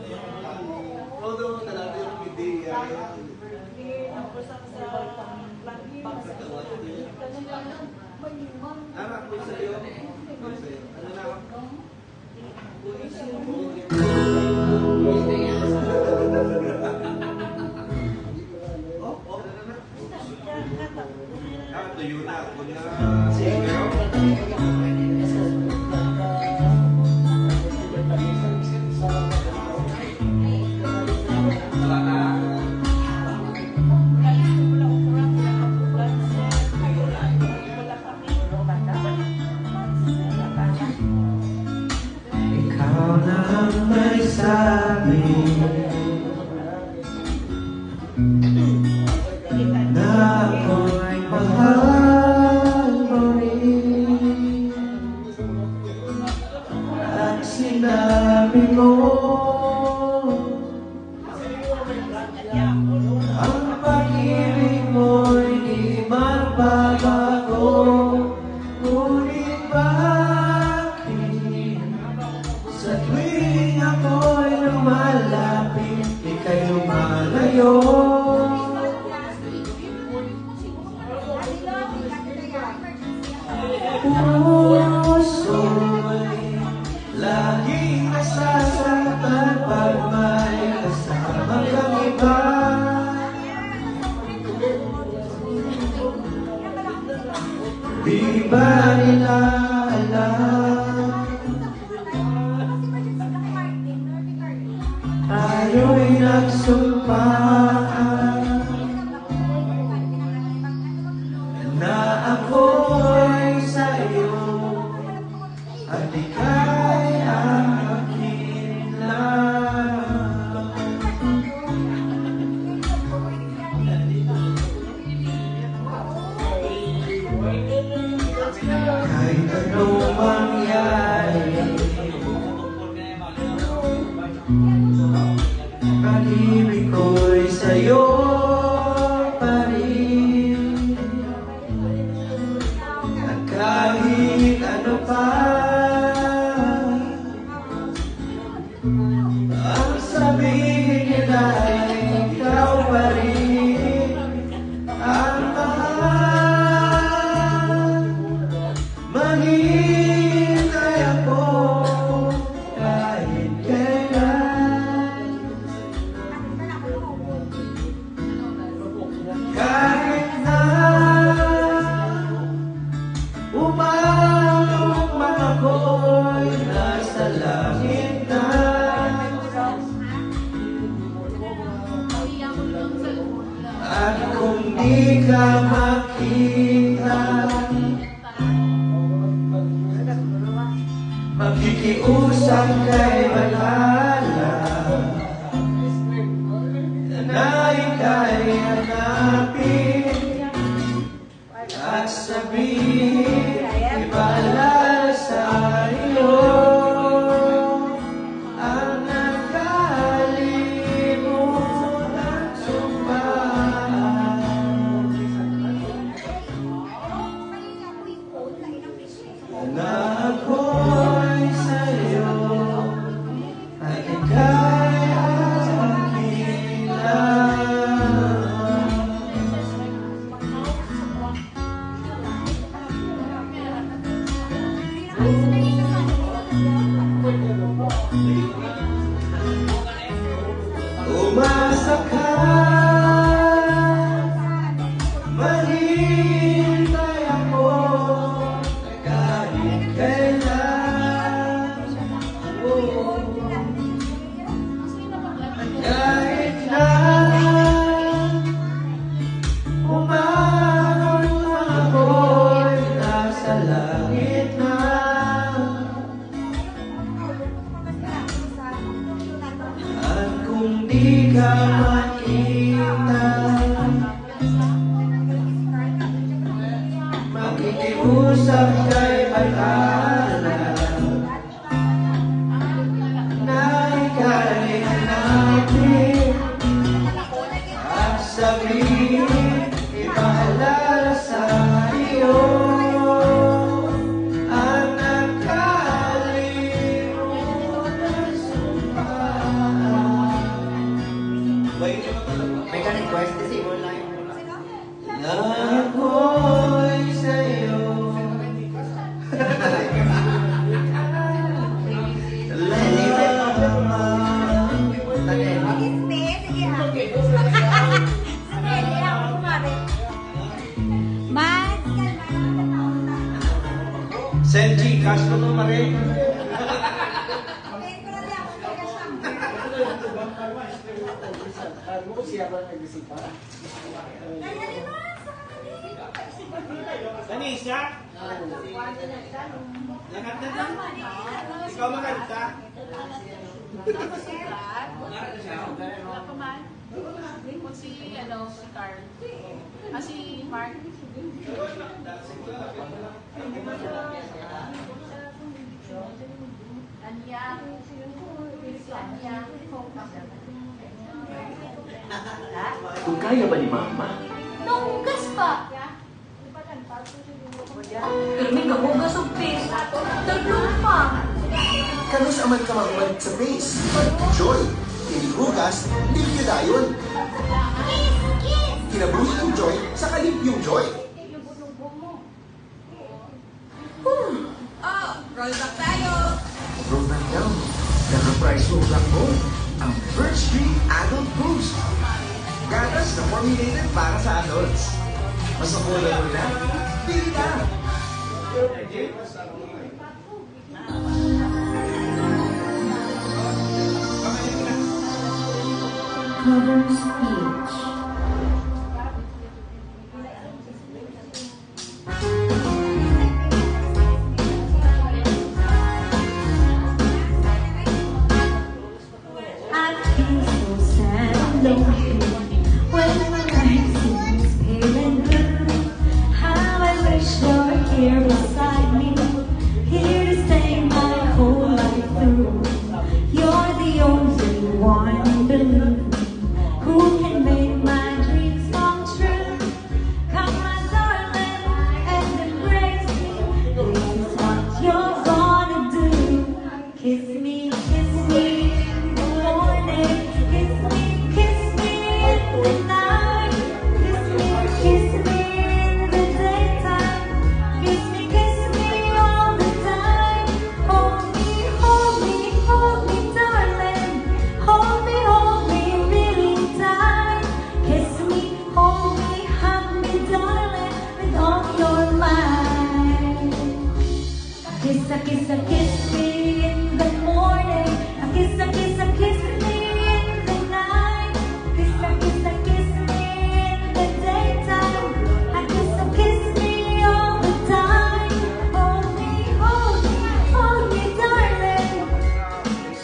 Although, talaga yung ideya. Tama po sa'yo. Ano na? Ikaw na ang may sabi na ako'y mahal mo rin. At sinabi mo, ang pag-ibig mo'y di magbabago. Ngunit bakit sa tuwing ako'y lumalapit, ika'y lumalayo? Puso'y laging nasasaktan pag may kasama kang iba. Di ba nila alam? Tayo'y nagsumpaan na ako'y sa iyo at ika'y akin lang. Kahit anong mangyari, pag-ibig ko'y sa'yo pa rin. At kahit ano pa ang sabihin nila, ikaw pa rin ang mahal. Maghihintay ako kahit kailan. Kahit na umabot man ako'y nasa langit na, at kung di ka makita, makikiusap kay Bathala na ika'y hanapin at sabihin, ipaalala sa iyo ang nagkalimutan sumpaan. Na ako'y sa'yo at ika'y akin lang. Umasa ka, maghintay ako kahit kailan. Kahit na umabot ang ako'y nasa langit na, at kung di ka makita, makikiusap kay Bathala na ika'y hanapin at sabihin, ipaalala sa iyo ang nagkalimutan sumpaan. Ano ko siya ba nagbisita? Vanessa! Lakat na lang. Ikaw makanta? Wala pa man. Kung si, ano, si Carl. Ah, si Mark. Anya. Anya. Kung kaya ba ni Mama? Nahugas pa! Pero may kahugas og face. Talong pa! Kanus-a man ka mahuman sa face? Joy, kini hugas, limpyo dayon. Kinabuhi ang Joy sa kalimpyong Joy. Hmm. Oh, roll back tayo. Roll back daw. Naka-price roll back mo ang Birch Tree Adult Boost. Gatas na formulated para sa adults. Mas affordable na. Pili na. Covers each. I feel so sad and lonely when my life seems pale and blue. How I wish you're here beside me, here to stay my whole life through. You're the only one, believe me, who can make my dreams come true. Come, my darling, and embrace me. This is what you're gonna do. Kiss me, kiss me in the morning. Kiss me, kiss me in the night. Kiss me, kiss me in the daytime. Kiss me, kiss me all the time. Hold me, hold me, hold me, darling. Hold me, hold me really tight. Kiss me, hold me, hug me, darling, with all your might. Kiss a kiss a kiss me in the morning. A kiss a kiss a kiss me in the night. Kiss a kiss a kiss me in the daytime. A kiss a kiss me all the time. Hold me, hold me, hold me, darling.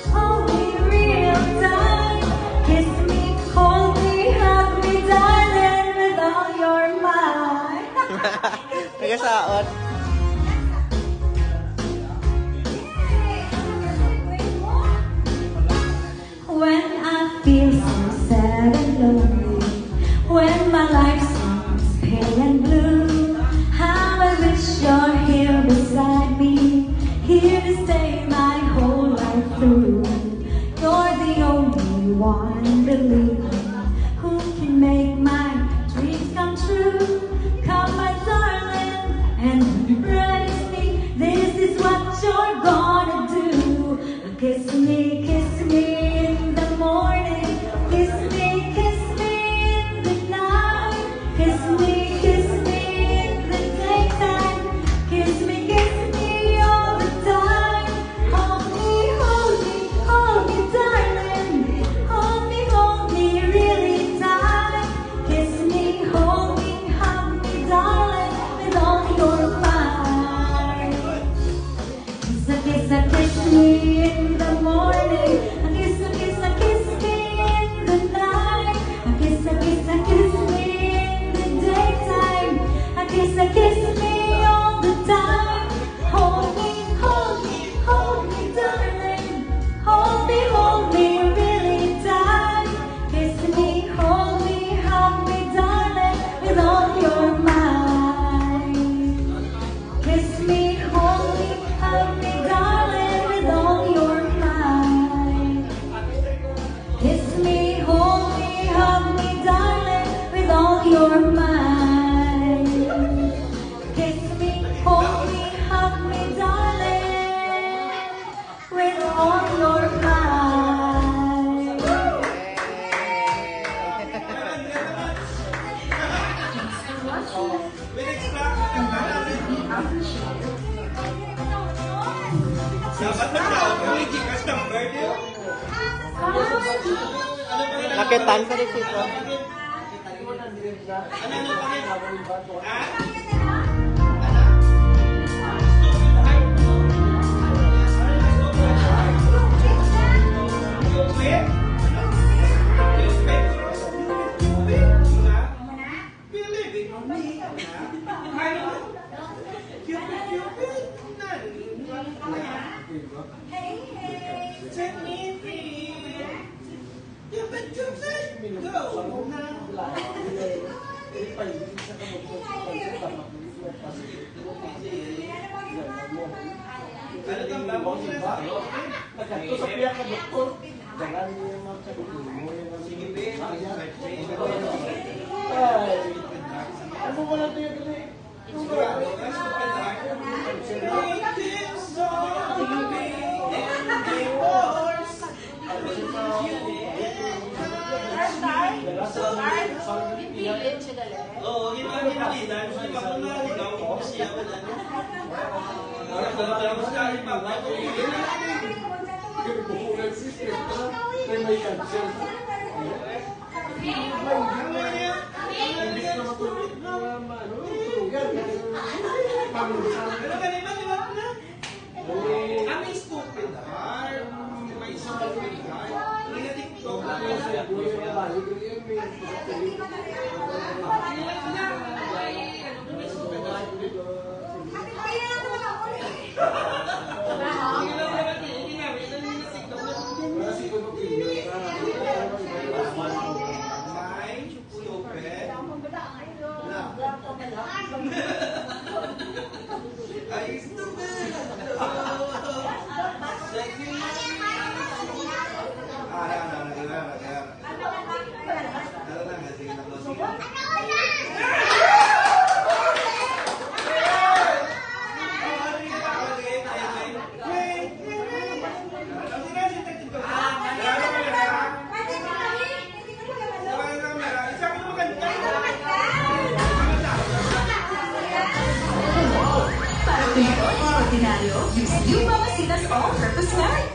Hold me real tight. Kiss me, hold me, hug me, darling, with all your might. Nagasaot. When I feel so sad and lonely, when my life seems pale and blue, how I wish you're here beside me, here to stay my whole life through. You're the only one, believe me, who can make my dreams come true. Come, my darling, and embrace me. This is what you're gonna do. Kiss me, kiss me in the morning. Kiss me, kiss me in the night. Kiss me, kiss me in the daytime. Kiss me, kiss me all the time. Hold me, hold me, Ketan sa resibo. Ay, ano mo lang tayo dali? Para kumita sa ordinaryo, use New Mamacita's All-Purpose Night.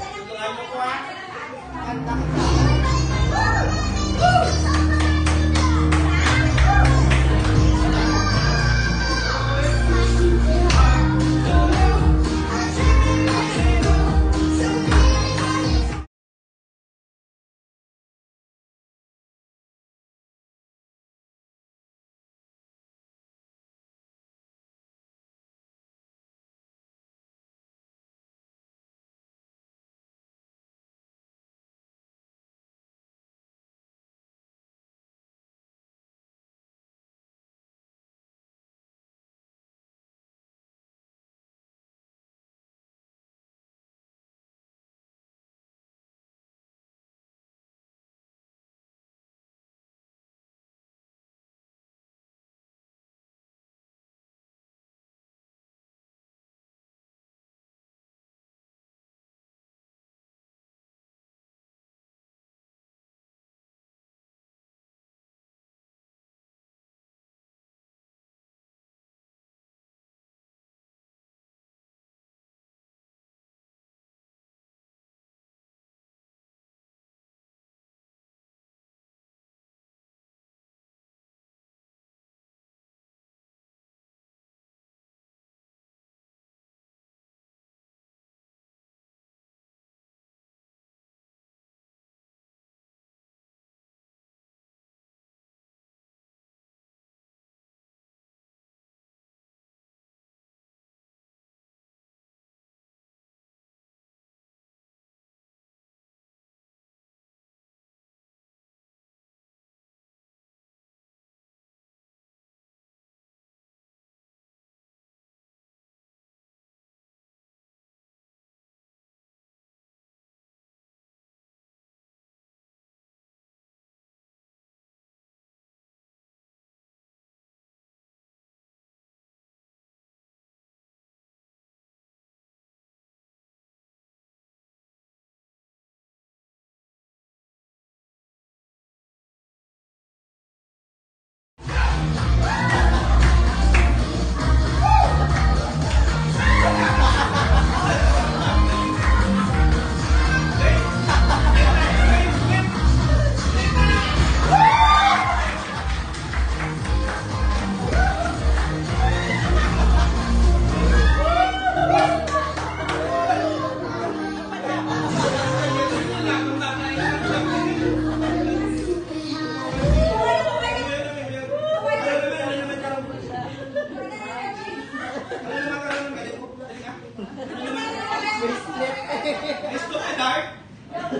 Start.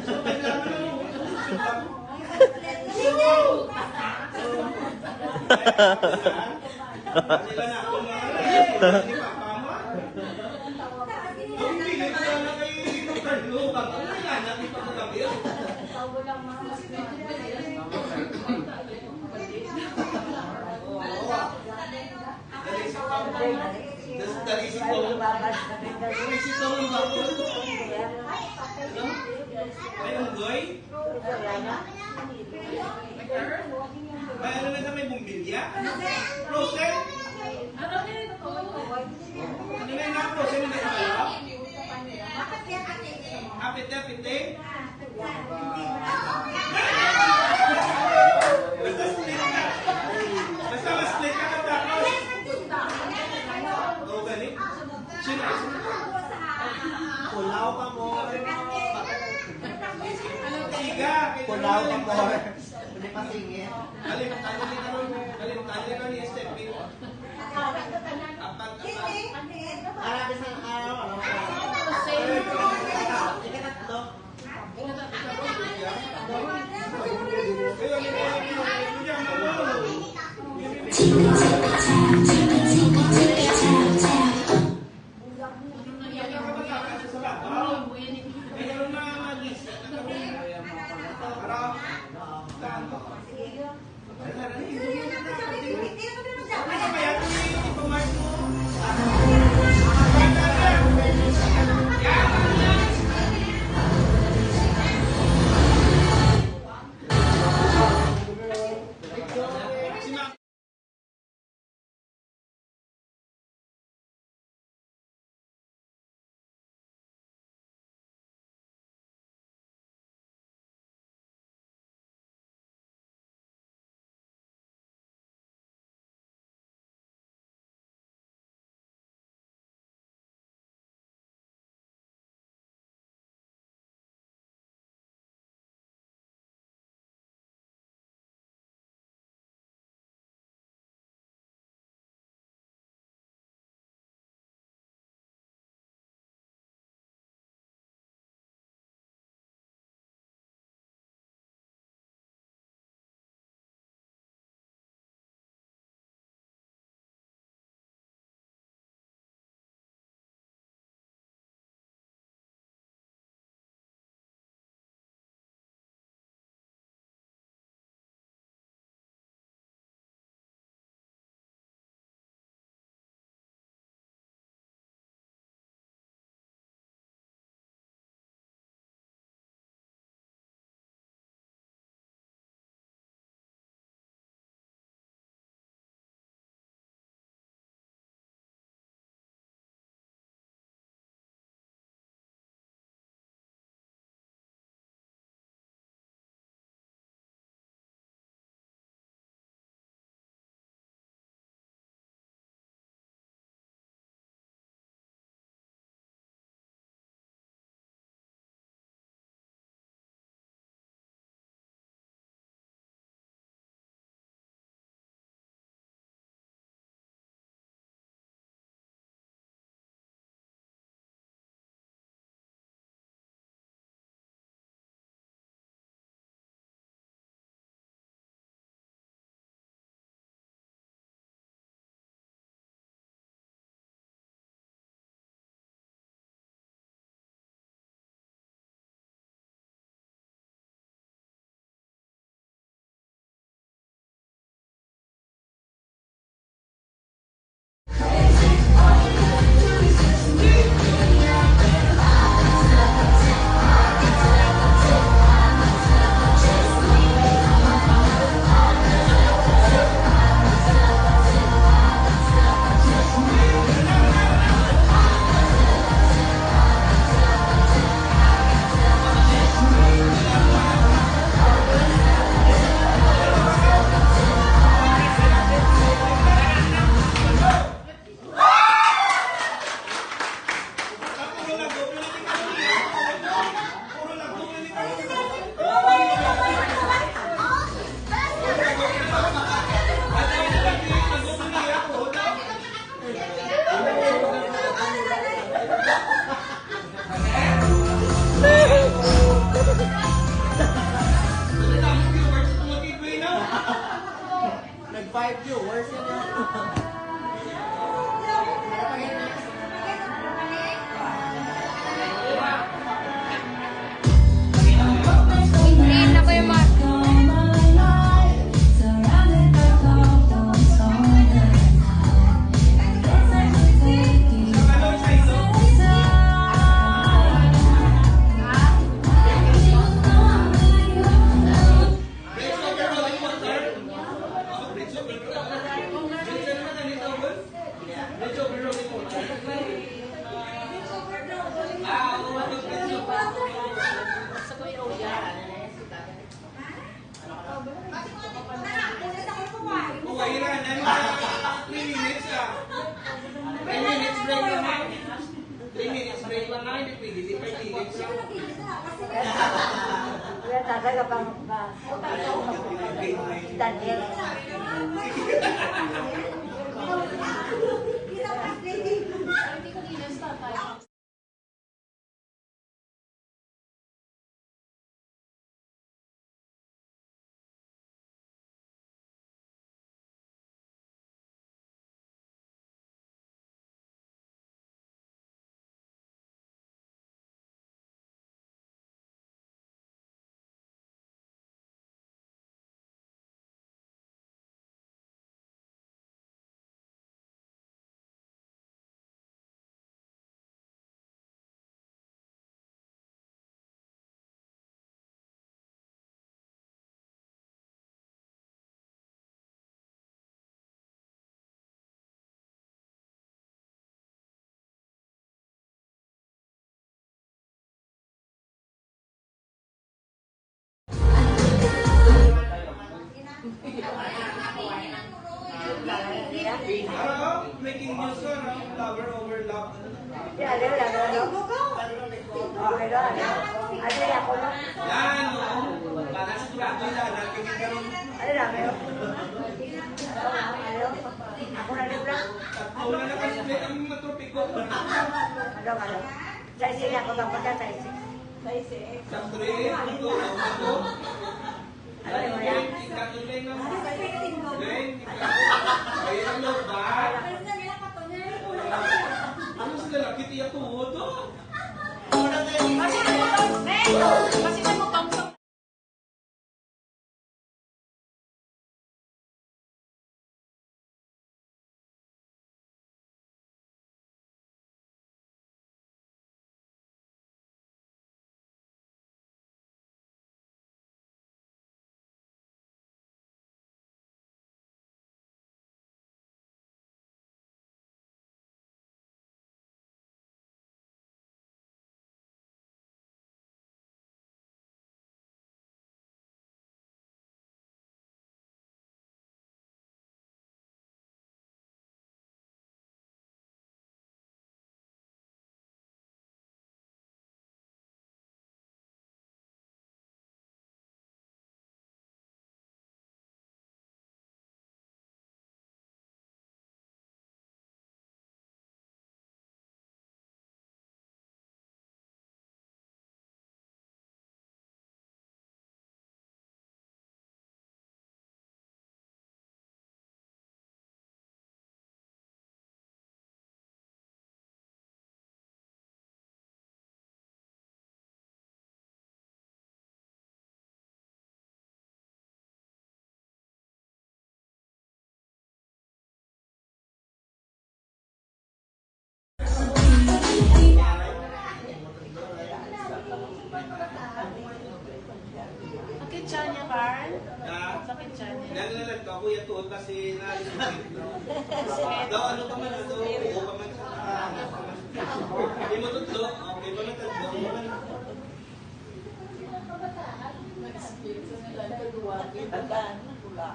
So, kailangan mo. Dali si Tom. Dali si Tom ang bakol. Ano? May unggoy? May ano na sa may bumbilya? Frozen? Ano na yung frozen? Hindi na kayo? Apete, apete. Basta split ka. Basta mas split ka katapos. O, gani. Sino? Pulaw ka mo. Siga. Pulaw ka mo. Hindi pa singit. Alim, alim ka nun. Alim, alim ka ni S F P. Apat, apat. Arabi sa araw, ano? Ikatlo. Three minutes, ah. Three minutes break lang, ah. Three minutes break lang, ah. Hindi pwede, hindi pwede. Wala talaga pang, pa, Daniel. Ano? Making news ko, no? Lover over love. Yan, no? Para sigurado na, natin yung ganun. Ano na, meron? Ano? Ako na rin lang. Tatlo na lang kasi may ang matropiko. Ano, ano? Sa isi na ako, dapat na sa isi. Sa isi. Sa three, two, one, two. Ano, ano, ano? Ay, ikaw, Leng, ang Leng, ikaw. Ay, ano ba? Ano sila, lakit iya tuhod, oh? Kasi mo, Tom, Neng, kasi mo, Tom, Tom. Sakit siya niya, Carl? Ha? Sakit siya niya. Naglalag ka, kuya, tuon kasi naalis yung sakit, no? Daw, ano pa man, ano, ubo pa man sa, ah, ano pa man. Hindi mo tutlo, okay pa man, tatlo, okay pa man. Nag-split sa nila, nagduwagi, bataan, pula.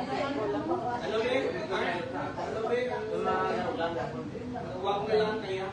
Ano, be? Ano, be? Huwag na lang kaya.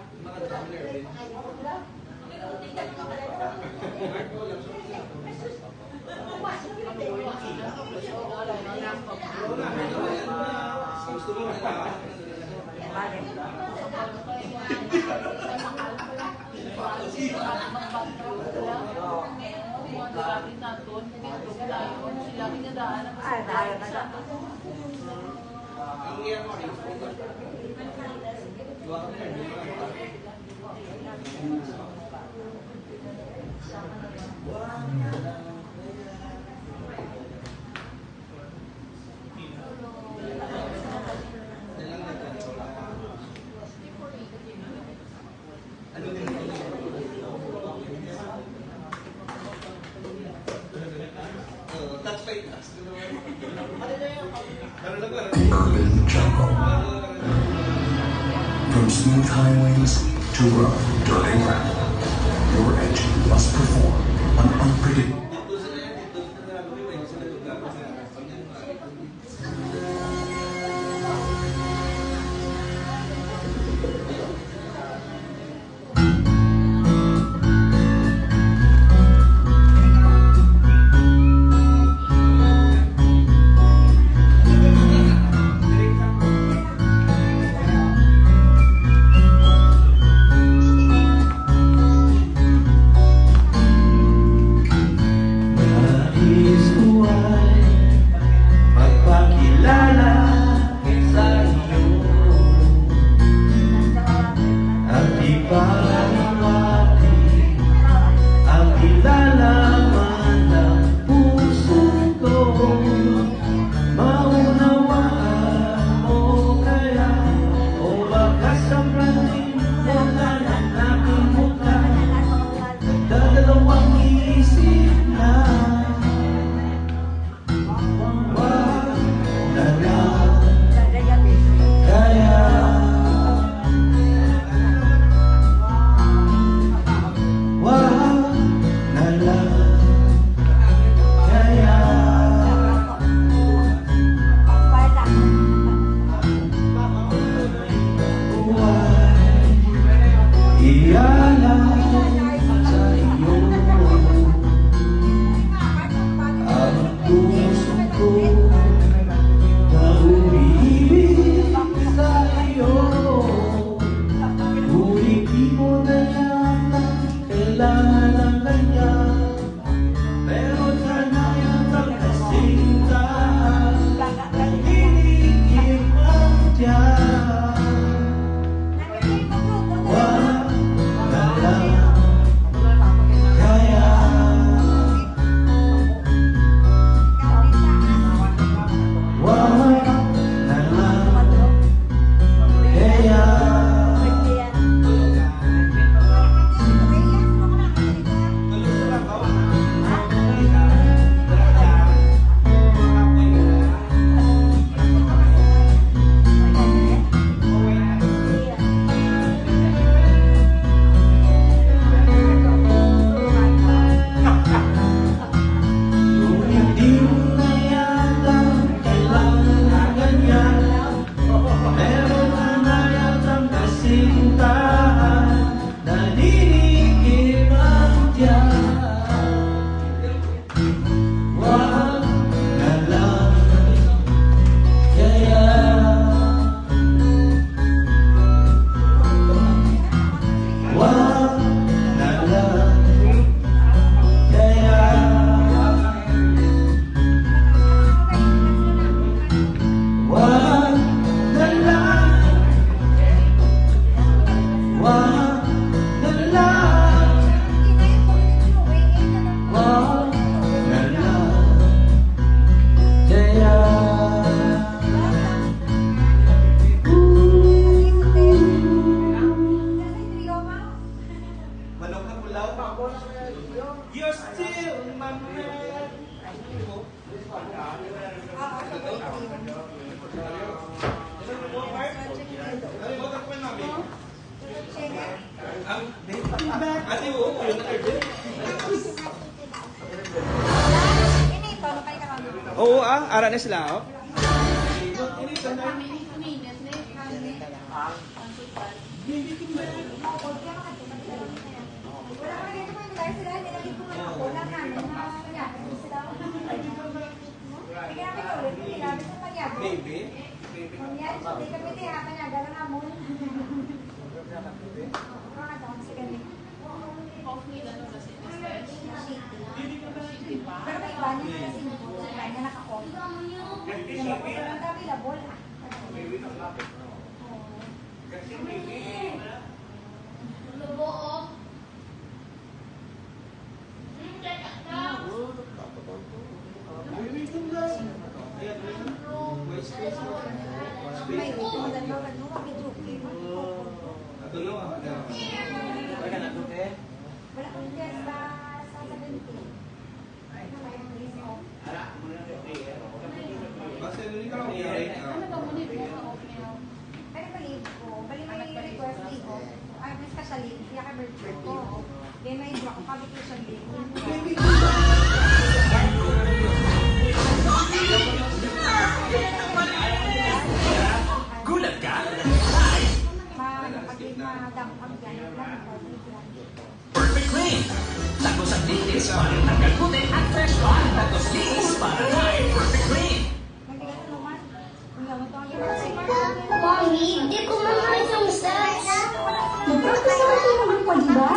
Urban Jungle. From smooth highways to rough, dirty gravel, your engine must perform an unpredictable. Nais ko ay magpakilala sa iyo at ipahayag ang nilalaman ng puso ko. Maunawaan mo kaya, o baka sa planeta na natin mukha, nagdadalawang isip na. Wag na lang kaya. Wag na lang kaya. Wag ialay sa iyo. Ang puso ko na umiibig sa iyo. Ngunit di mo na yata kailangan ng ganyan. Pero sana yata kasintahan, nagdidikit ang tiyan. Wag na lang kaya. Wag na lang kaya. Ngunit di mo na yata kailangan ng ganyan. Meron ka na yatang kasintahan, naninikip ang tiyan. Wag na lang kaya. Wag na lang kaya. Wag na lang. Wag na lang. Wag na lang kaya. Manok na pulaw. You're still my man. Ate, oo, yun na, Ate. Oo, ah, ara na sila, oh. Baby? Baby. Off ni ano kasi, mister? Pero may iba niya na kasi, iba niya naka-off. Wala kang fiesta sa seventeen. Ano may place off? Basta yun, ikaw, okay, ah. Ano ba mo ni mo sa off niya? Pero ba leave ko? Bali may request leave off. Ay, may special leave. Kaya ka birthday ko. Then may drop ka vacation leave. Gulat ka? Ma-, pag-, madam-, pag-, Perfect Clean. Takos ang linis para tanggal puti at fresh pa. Takos linis para tayo. Perfect Clean. Mommy, di ko man may yung sex. Nagpraktis naman kayo ng paghiba?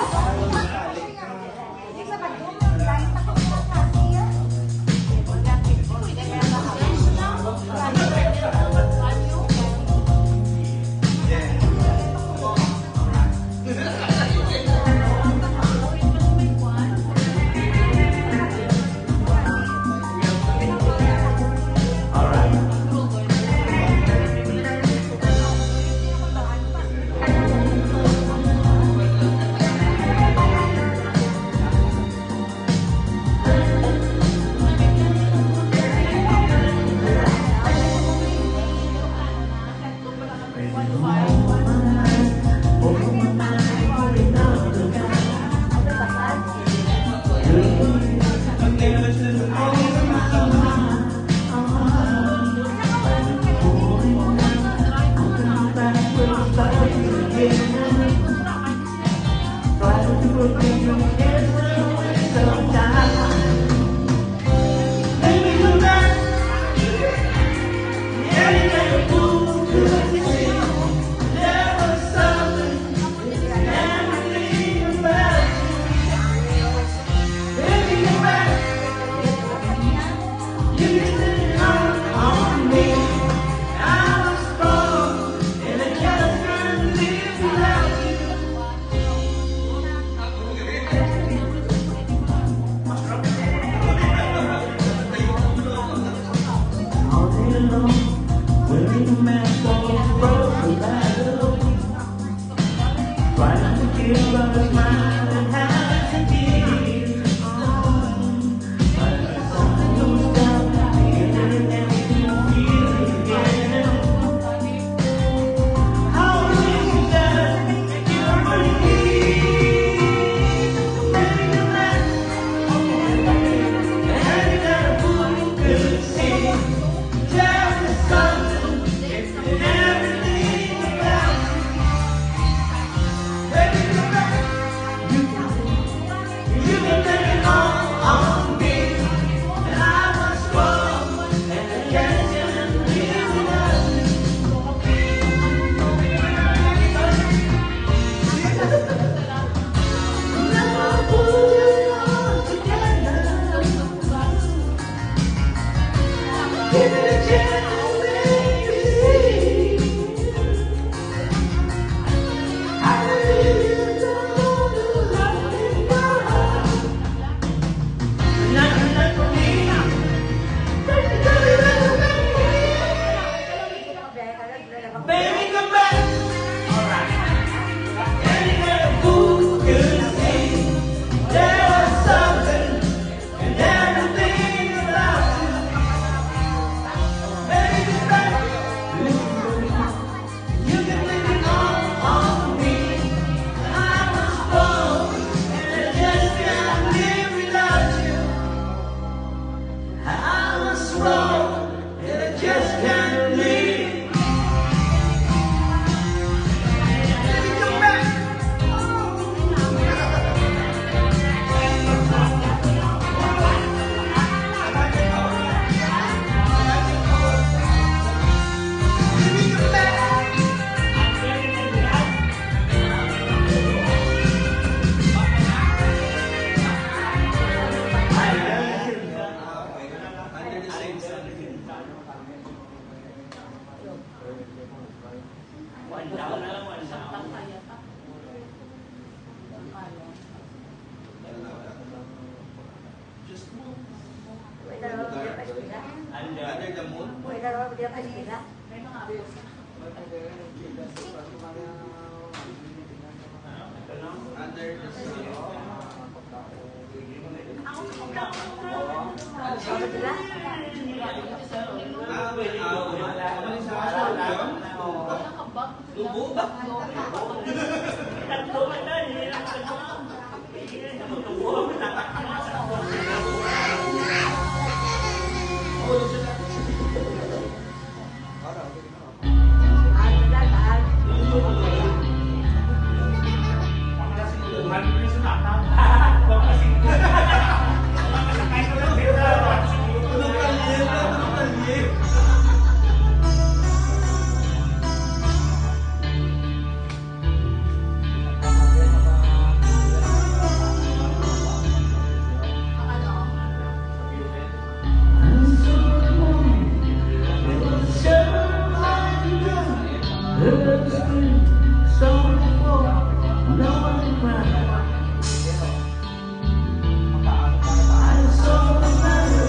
I saw the mother,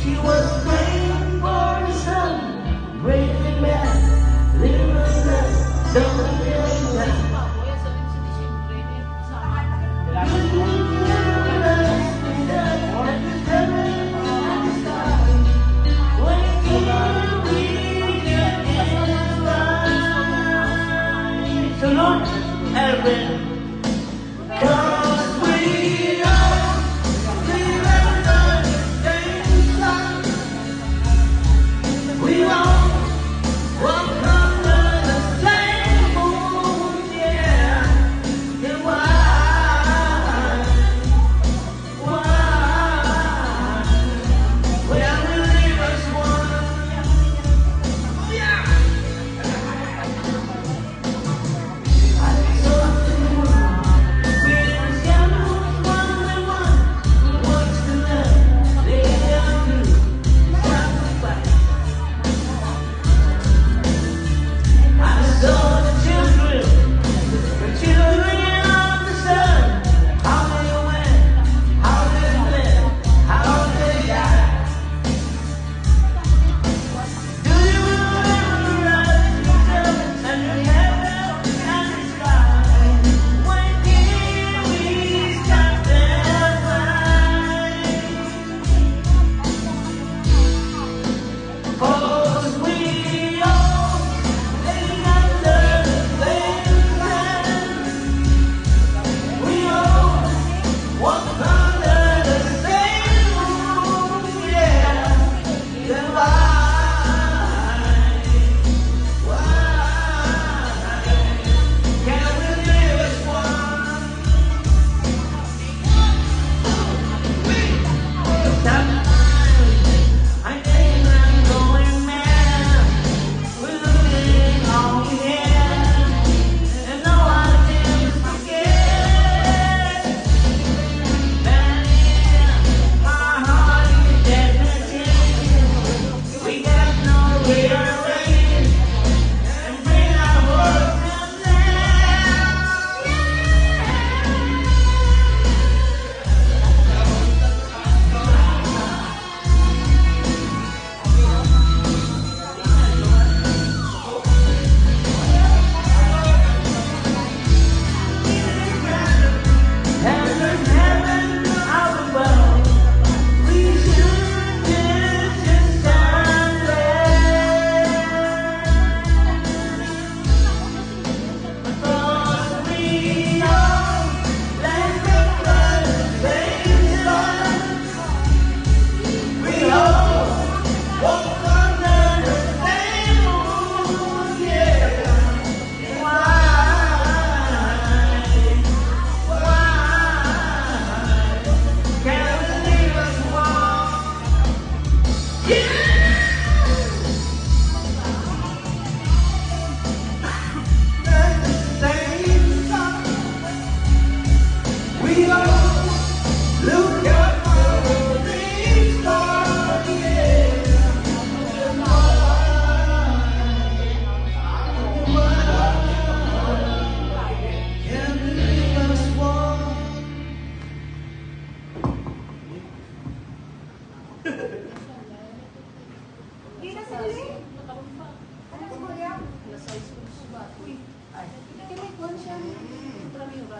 she was praying for her son, praising man, living man, don't be like that. Salute, Elvin.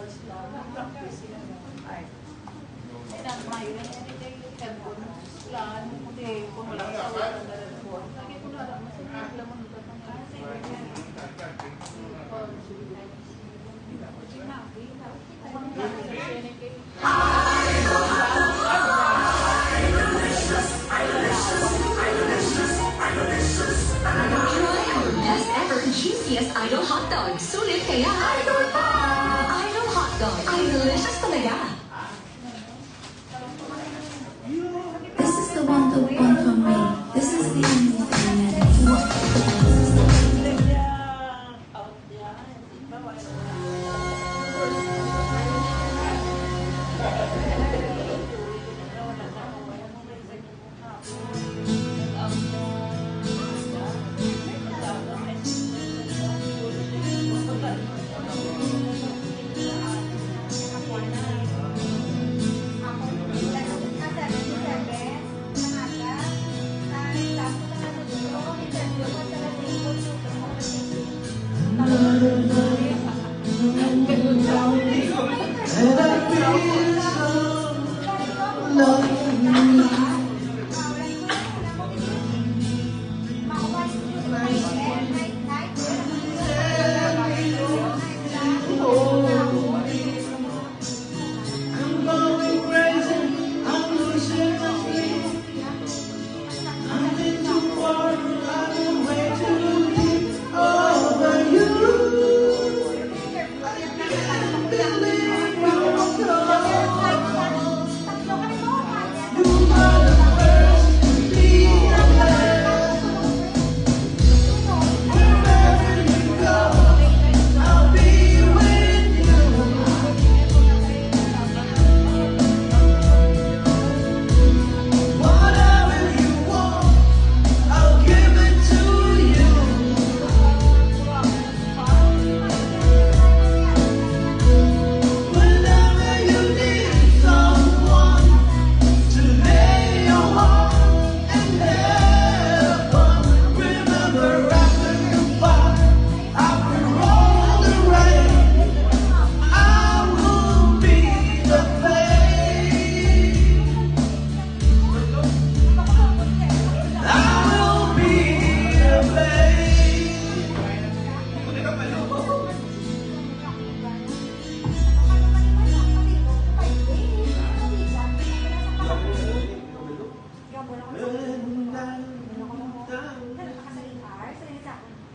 Try our best ever juiciest Idol hot dog. Sulit kaya Idol pa! Idol hot dog. Ay, delicious talaga. This is the one, the one for me. This is the only thing that is.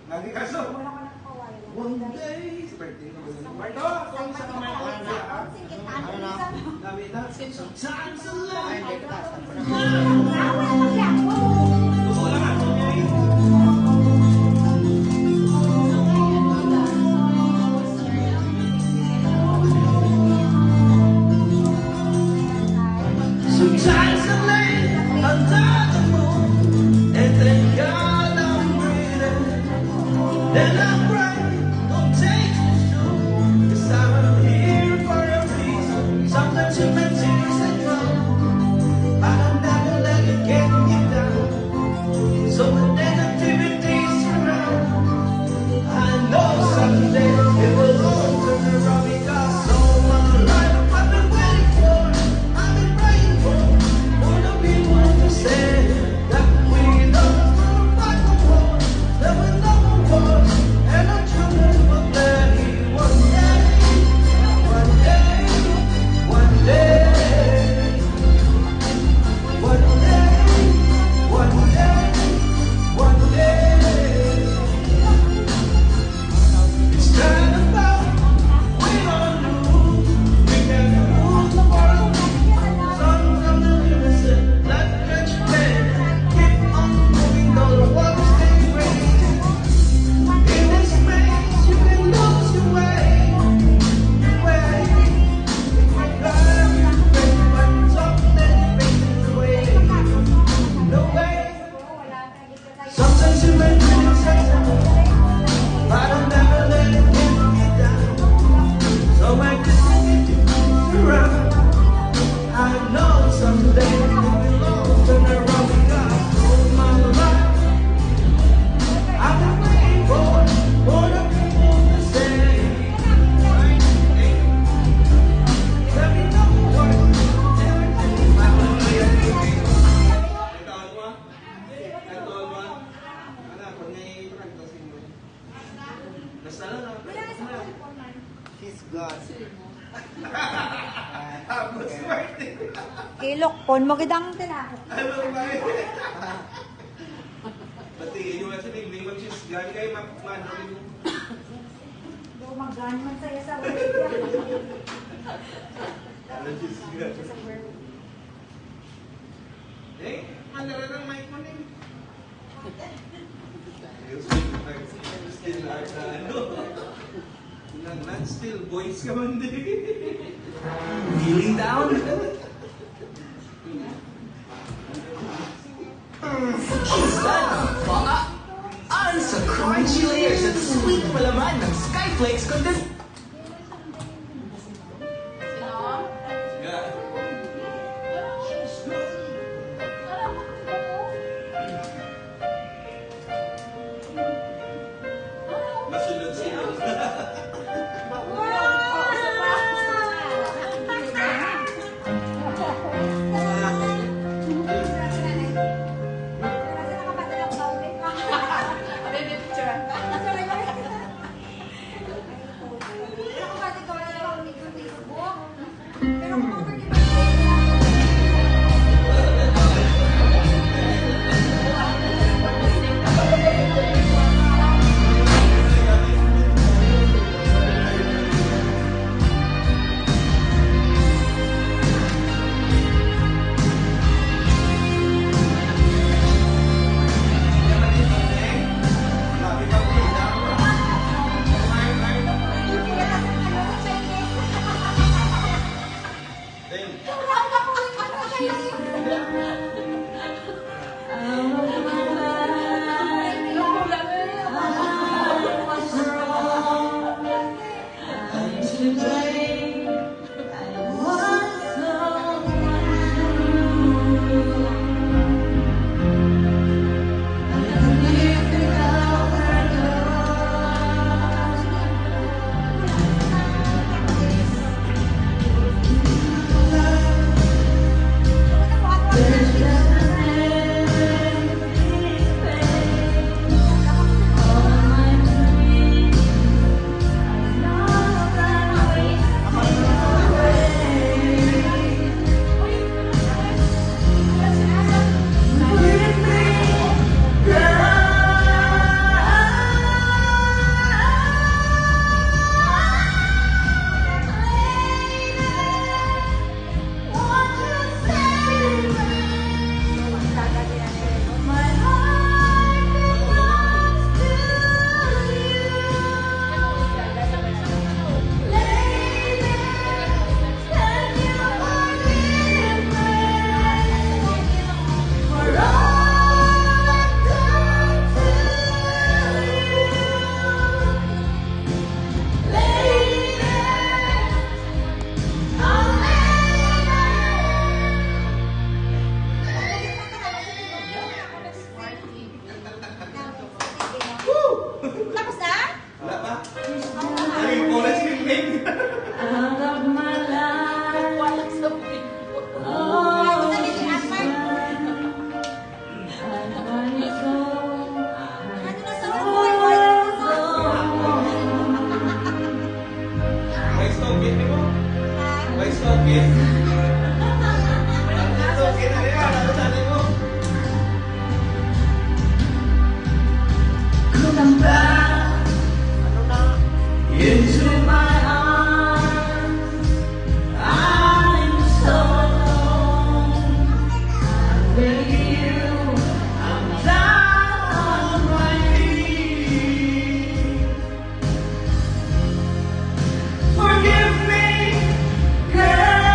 Lagi kaso. One day, sa birthday ko ba yun? Marco, kung sa kamay ko lang na, ah. Ano na? Dami na. Sometimes I like. Ay, hindi, taas na. Gusto ko lang, ah. Sometimes I lay under the moon and thank God I'm breathing. Then I pray, don't take me soon, 'cause I'm here for a reason. Sometimes you may tears and drown, but I'm not gonna let it get me down. Tapos, Martin. Ilok, pon mo gid ang tila. Ano ba yun? Pati yun, kasi may, may mag-, gani kayo ma-, ma-, ano yun? Dumagan man saya sa word. Ano, Diyos ko? Eh, ano na lang, mic mo, eh? Still hard na, ano? Nang, nang still boys ka man, di. Kneeling down. Kiss that. Ang sa crunchy layers at sweet palaman ng Skyflakes condensed. Masulod-sulod. Tapos na? Wala pa? Ay, wala si Ming. Out of my life. Wala sa Ming. Oh, she's mine. I find so, I find so. May stop it, di ba? May stop it. May stop it, ano yan? Ano sa atin mo? Come back into my arms. I'm so alone. I beg you, I'm down on my knees. Forgive me, girl.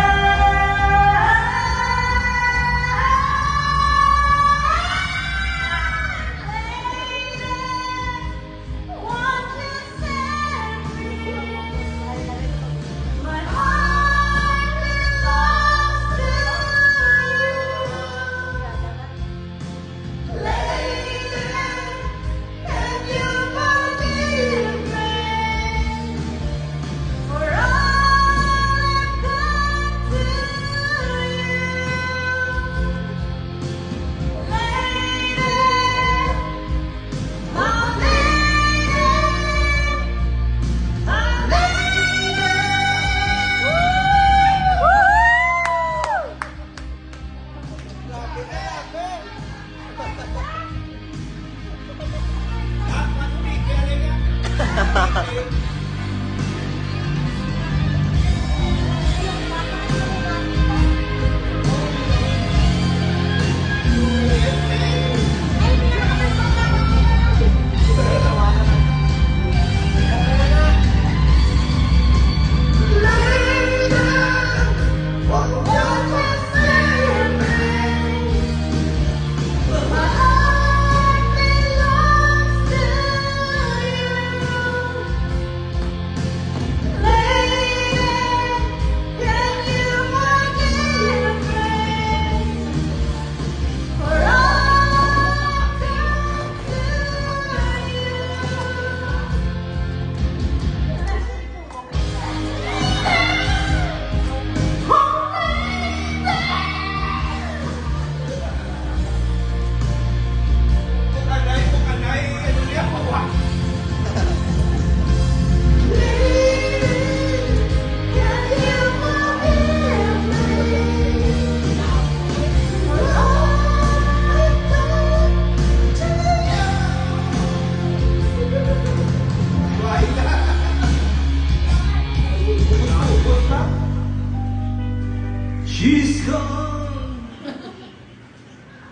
He's gone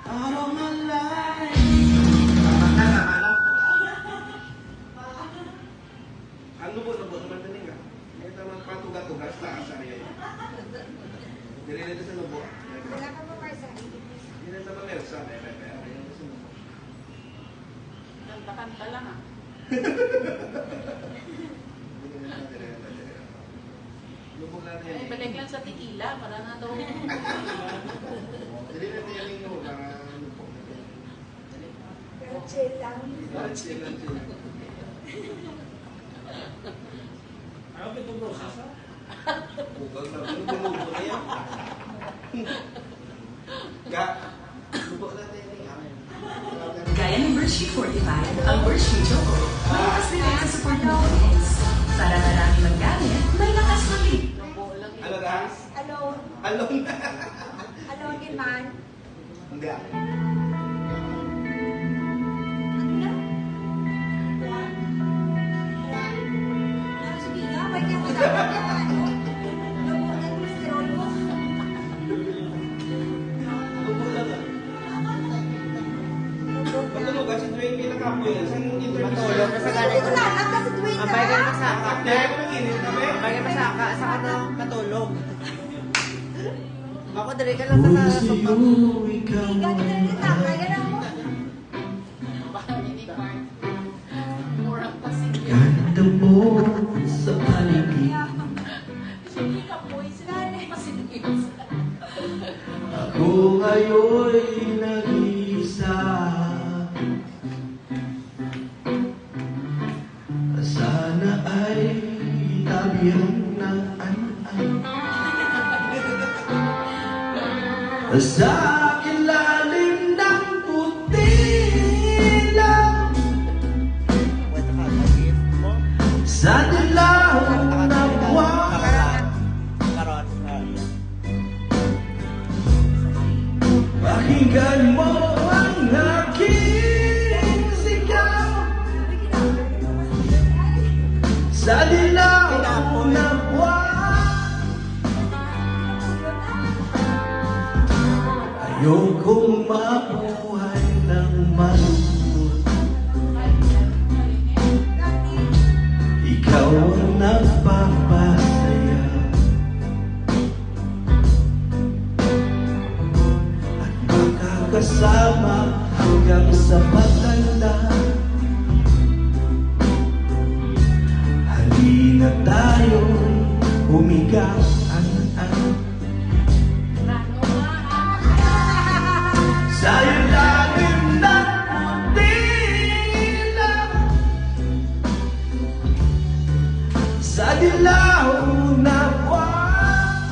out of my life. Ang nubo-nubo naman din nga. May tamang patuga-tuga sa taas, ano yun? Dili na sa nubo. Wala ka mo, Marsa. Dili na sa nubo. Kanta-kanta lang, ah. Lubog lang. Ay, yan, eh. Balik lang sa tequila, para na daw. Dali na, dali na, para lubog na. Pero chill lang. Para chill lang, chill lang. Ano ba itong process, ha? Bugal na, bugal na yan. Ga, subo na tayo ni Amen. Gaya ng Birchie Fortified, ang Birchie Choco. May lakas nito sa support ng vitamins. Para marami maggamit, may lakas ng lip. Ano, guys? Alone. Alone. Alone din man. Hindi, ah. Ano na? Ah, sige nga, may kaya ko dapat yung ano, lumo ng cholesterol mo. Lumo lang, ah. Matulog ka si Dwayne, may nakapoy na. Sa interview. Matulog ka sa galing. Wala lang kasi Dwayne na. Abay ka masaka. Abay ka mag-init na, be. Abay ka masaka. Sa ano, matulog. Ako, dali ka lang sa Uy, sa sa'yo, ikaw. Ikaw, dali ka, kaya na mo. Ganda mo sa paligid. Ako ngayon'y nag-iisa. Sana ay tabi ang naan-an. Sa ilalim ng puti lang. Sa dilaw na buwan. Pakinggan mo ang aking sigaw sa dilaw na buwan. Ayokong mabuhay ng malungkot. Ikaw ang nagpapasaya. At makakasama hanggang sa pagtanda. Halina tayo'y humiga, an-an. Sa ilalim ng puti lang. Sa dilaw na buwan.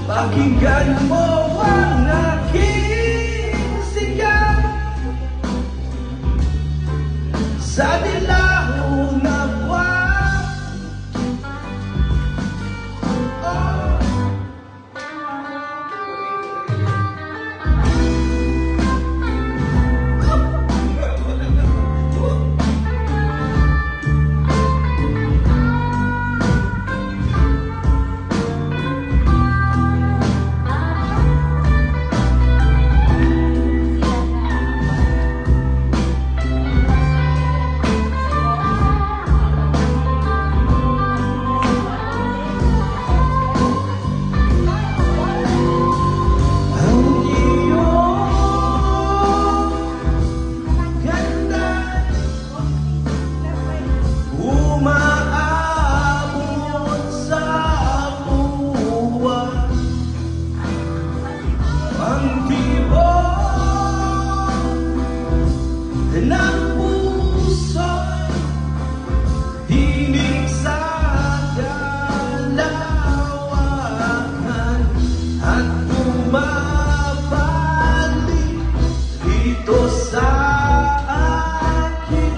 Pakinggan mo ang aking sigaw sa dilaw na buwan. Oh. Ang iyong ganda umaabot sa puwa. Ang tibok ng puso'y hilig sa kalawakan at bumabalik dito sa akin.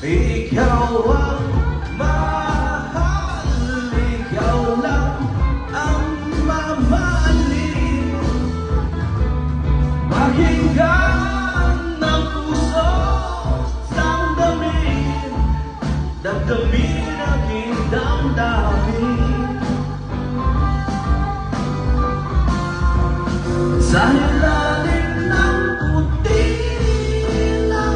Ikaw ang mahal, ikaw lang ang mamahalin. Pakinggan ng puso, damdamin, damdamin aking damdamin. Sa ilalim ng puting ilaw,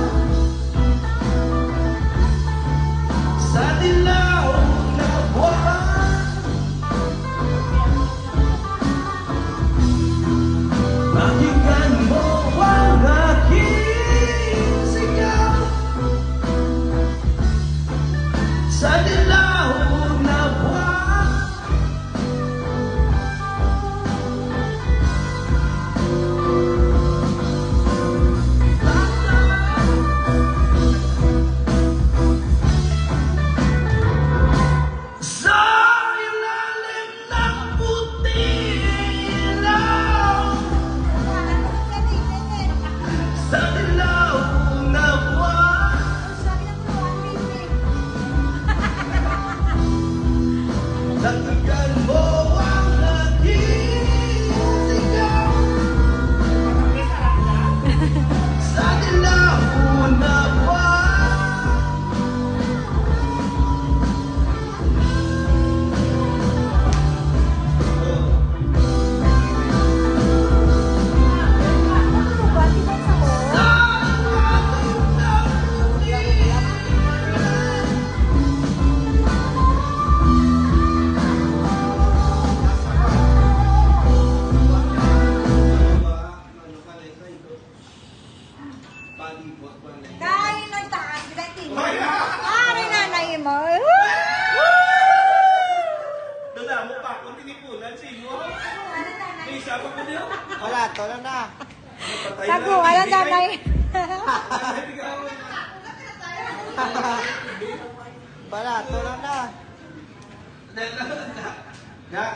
sa dilaw na buwan, pakinggan mo ang aking sigaw. Sa dilaw na buwan, sa ilalim ng puting ilaw, sa dilaw na buwan, pakinggan mo ang aking sigaw. Sa dilaw na buwan, Kay nagtaas, bilang tingin. Ari na na mo. Dadamo pa akong tinipunan sa imo. May isa pa ko niyo. Wala, to na na. Patay na Tago, lang, wala, bibigay. Nanay. Wala, to na na. Dahil lang na. Ya.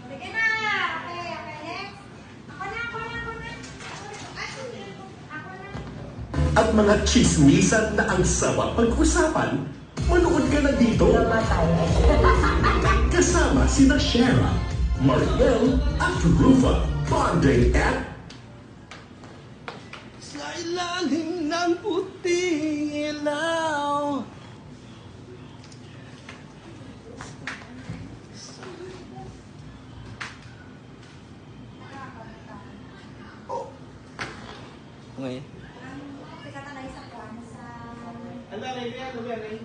Sige na. Okay, okay, next. Ako na, ako na, ako na. Ako na. At mga chismisan na ang sarap pag-usapan, manood ka na dito. Kasama sina Shera, Mariel, at Rufa. Bonding at sa ilalim ng puting ilaw. Oh. Okay. Ano na, Nay? Ano yan, Nay?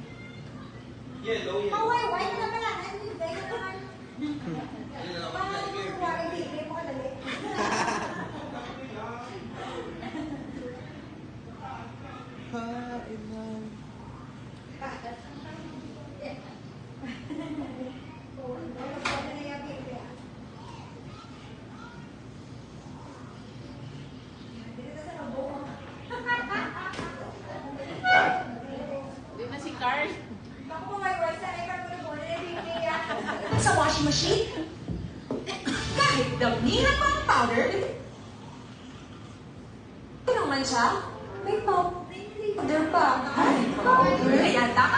Yellow, yellow. Maway-way na pala. Ano yung yellow naman? Yellow. Parang yung kuwari, hindi, hindi mo kadali. Kain na. Di na si Carl. Sa washing machine? Kahit damihan mo ang powder, ito naman siya. May powder pa. Ay, powder. Kaya dapat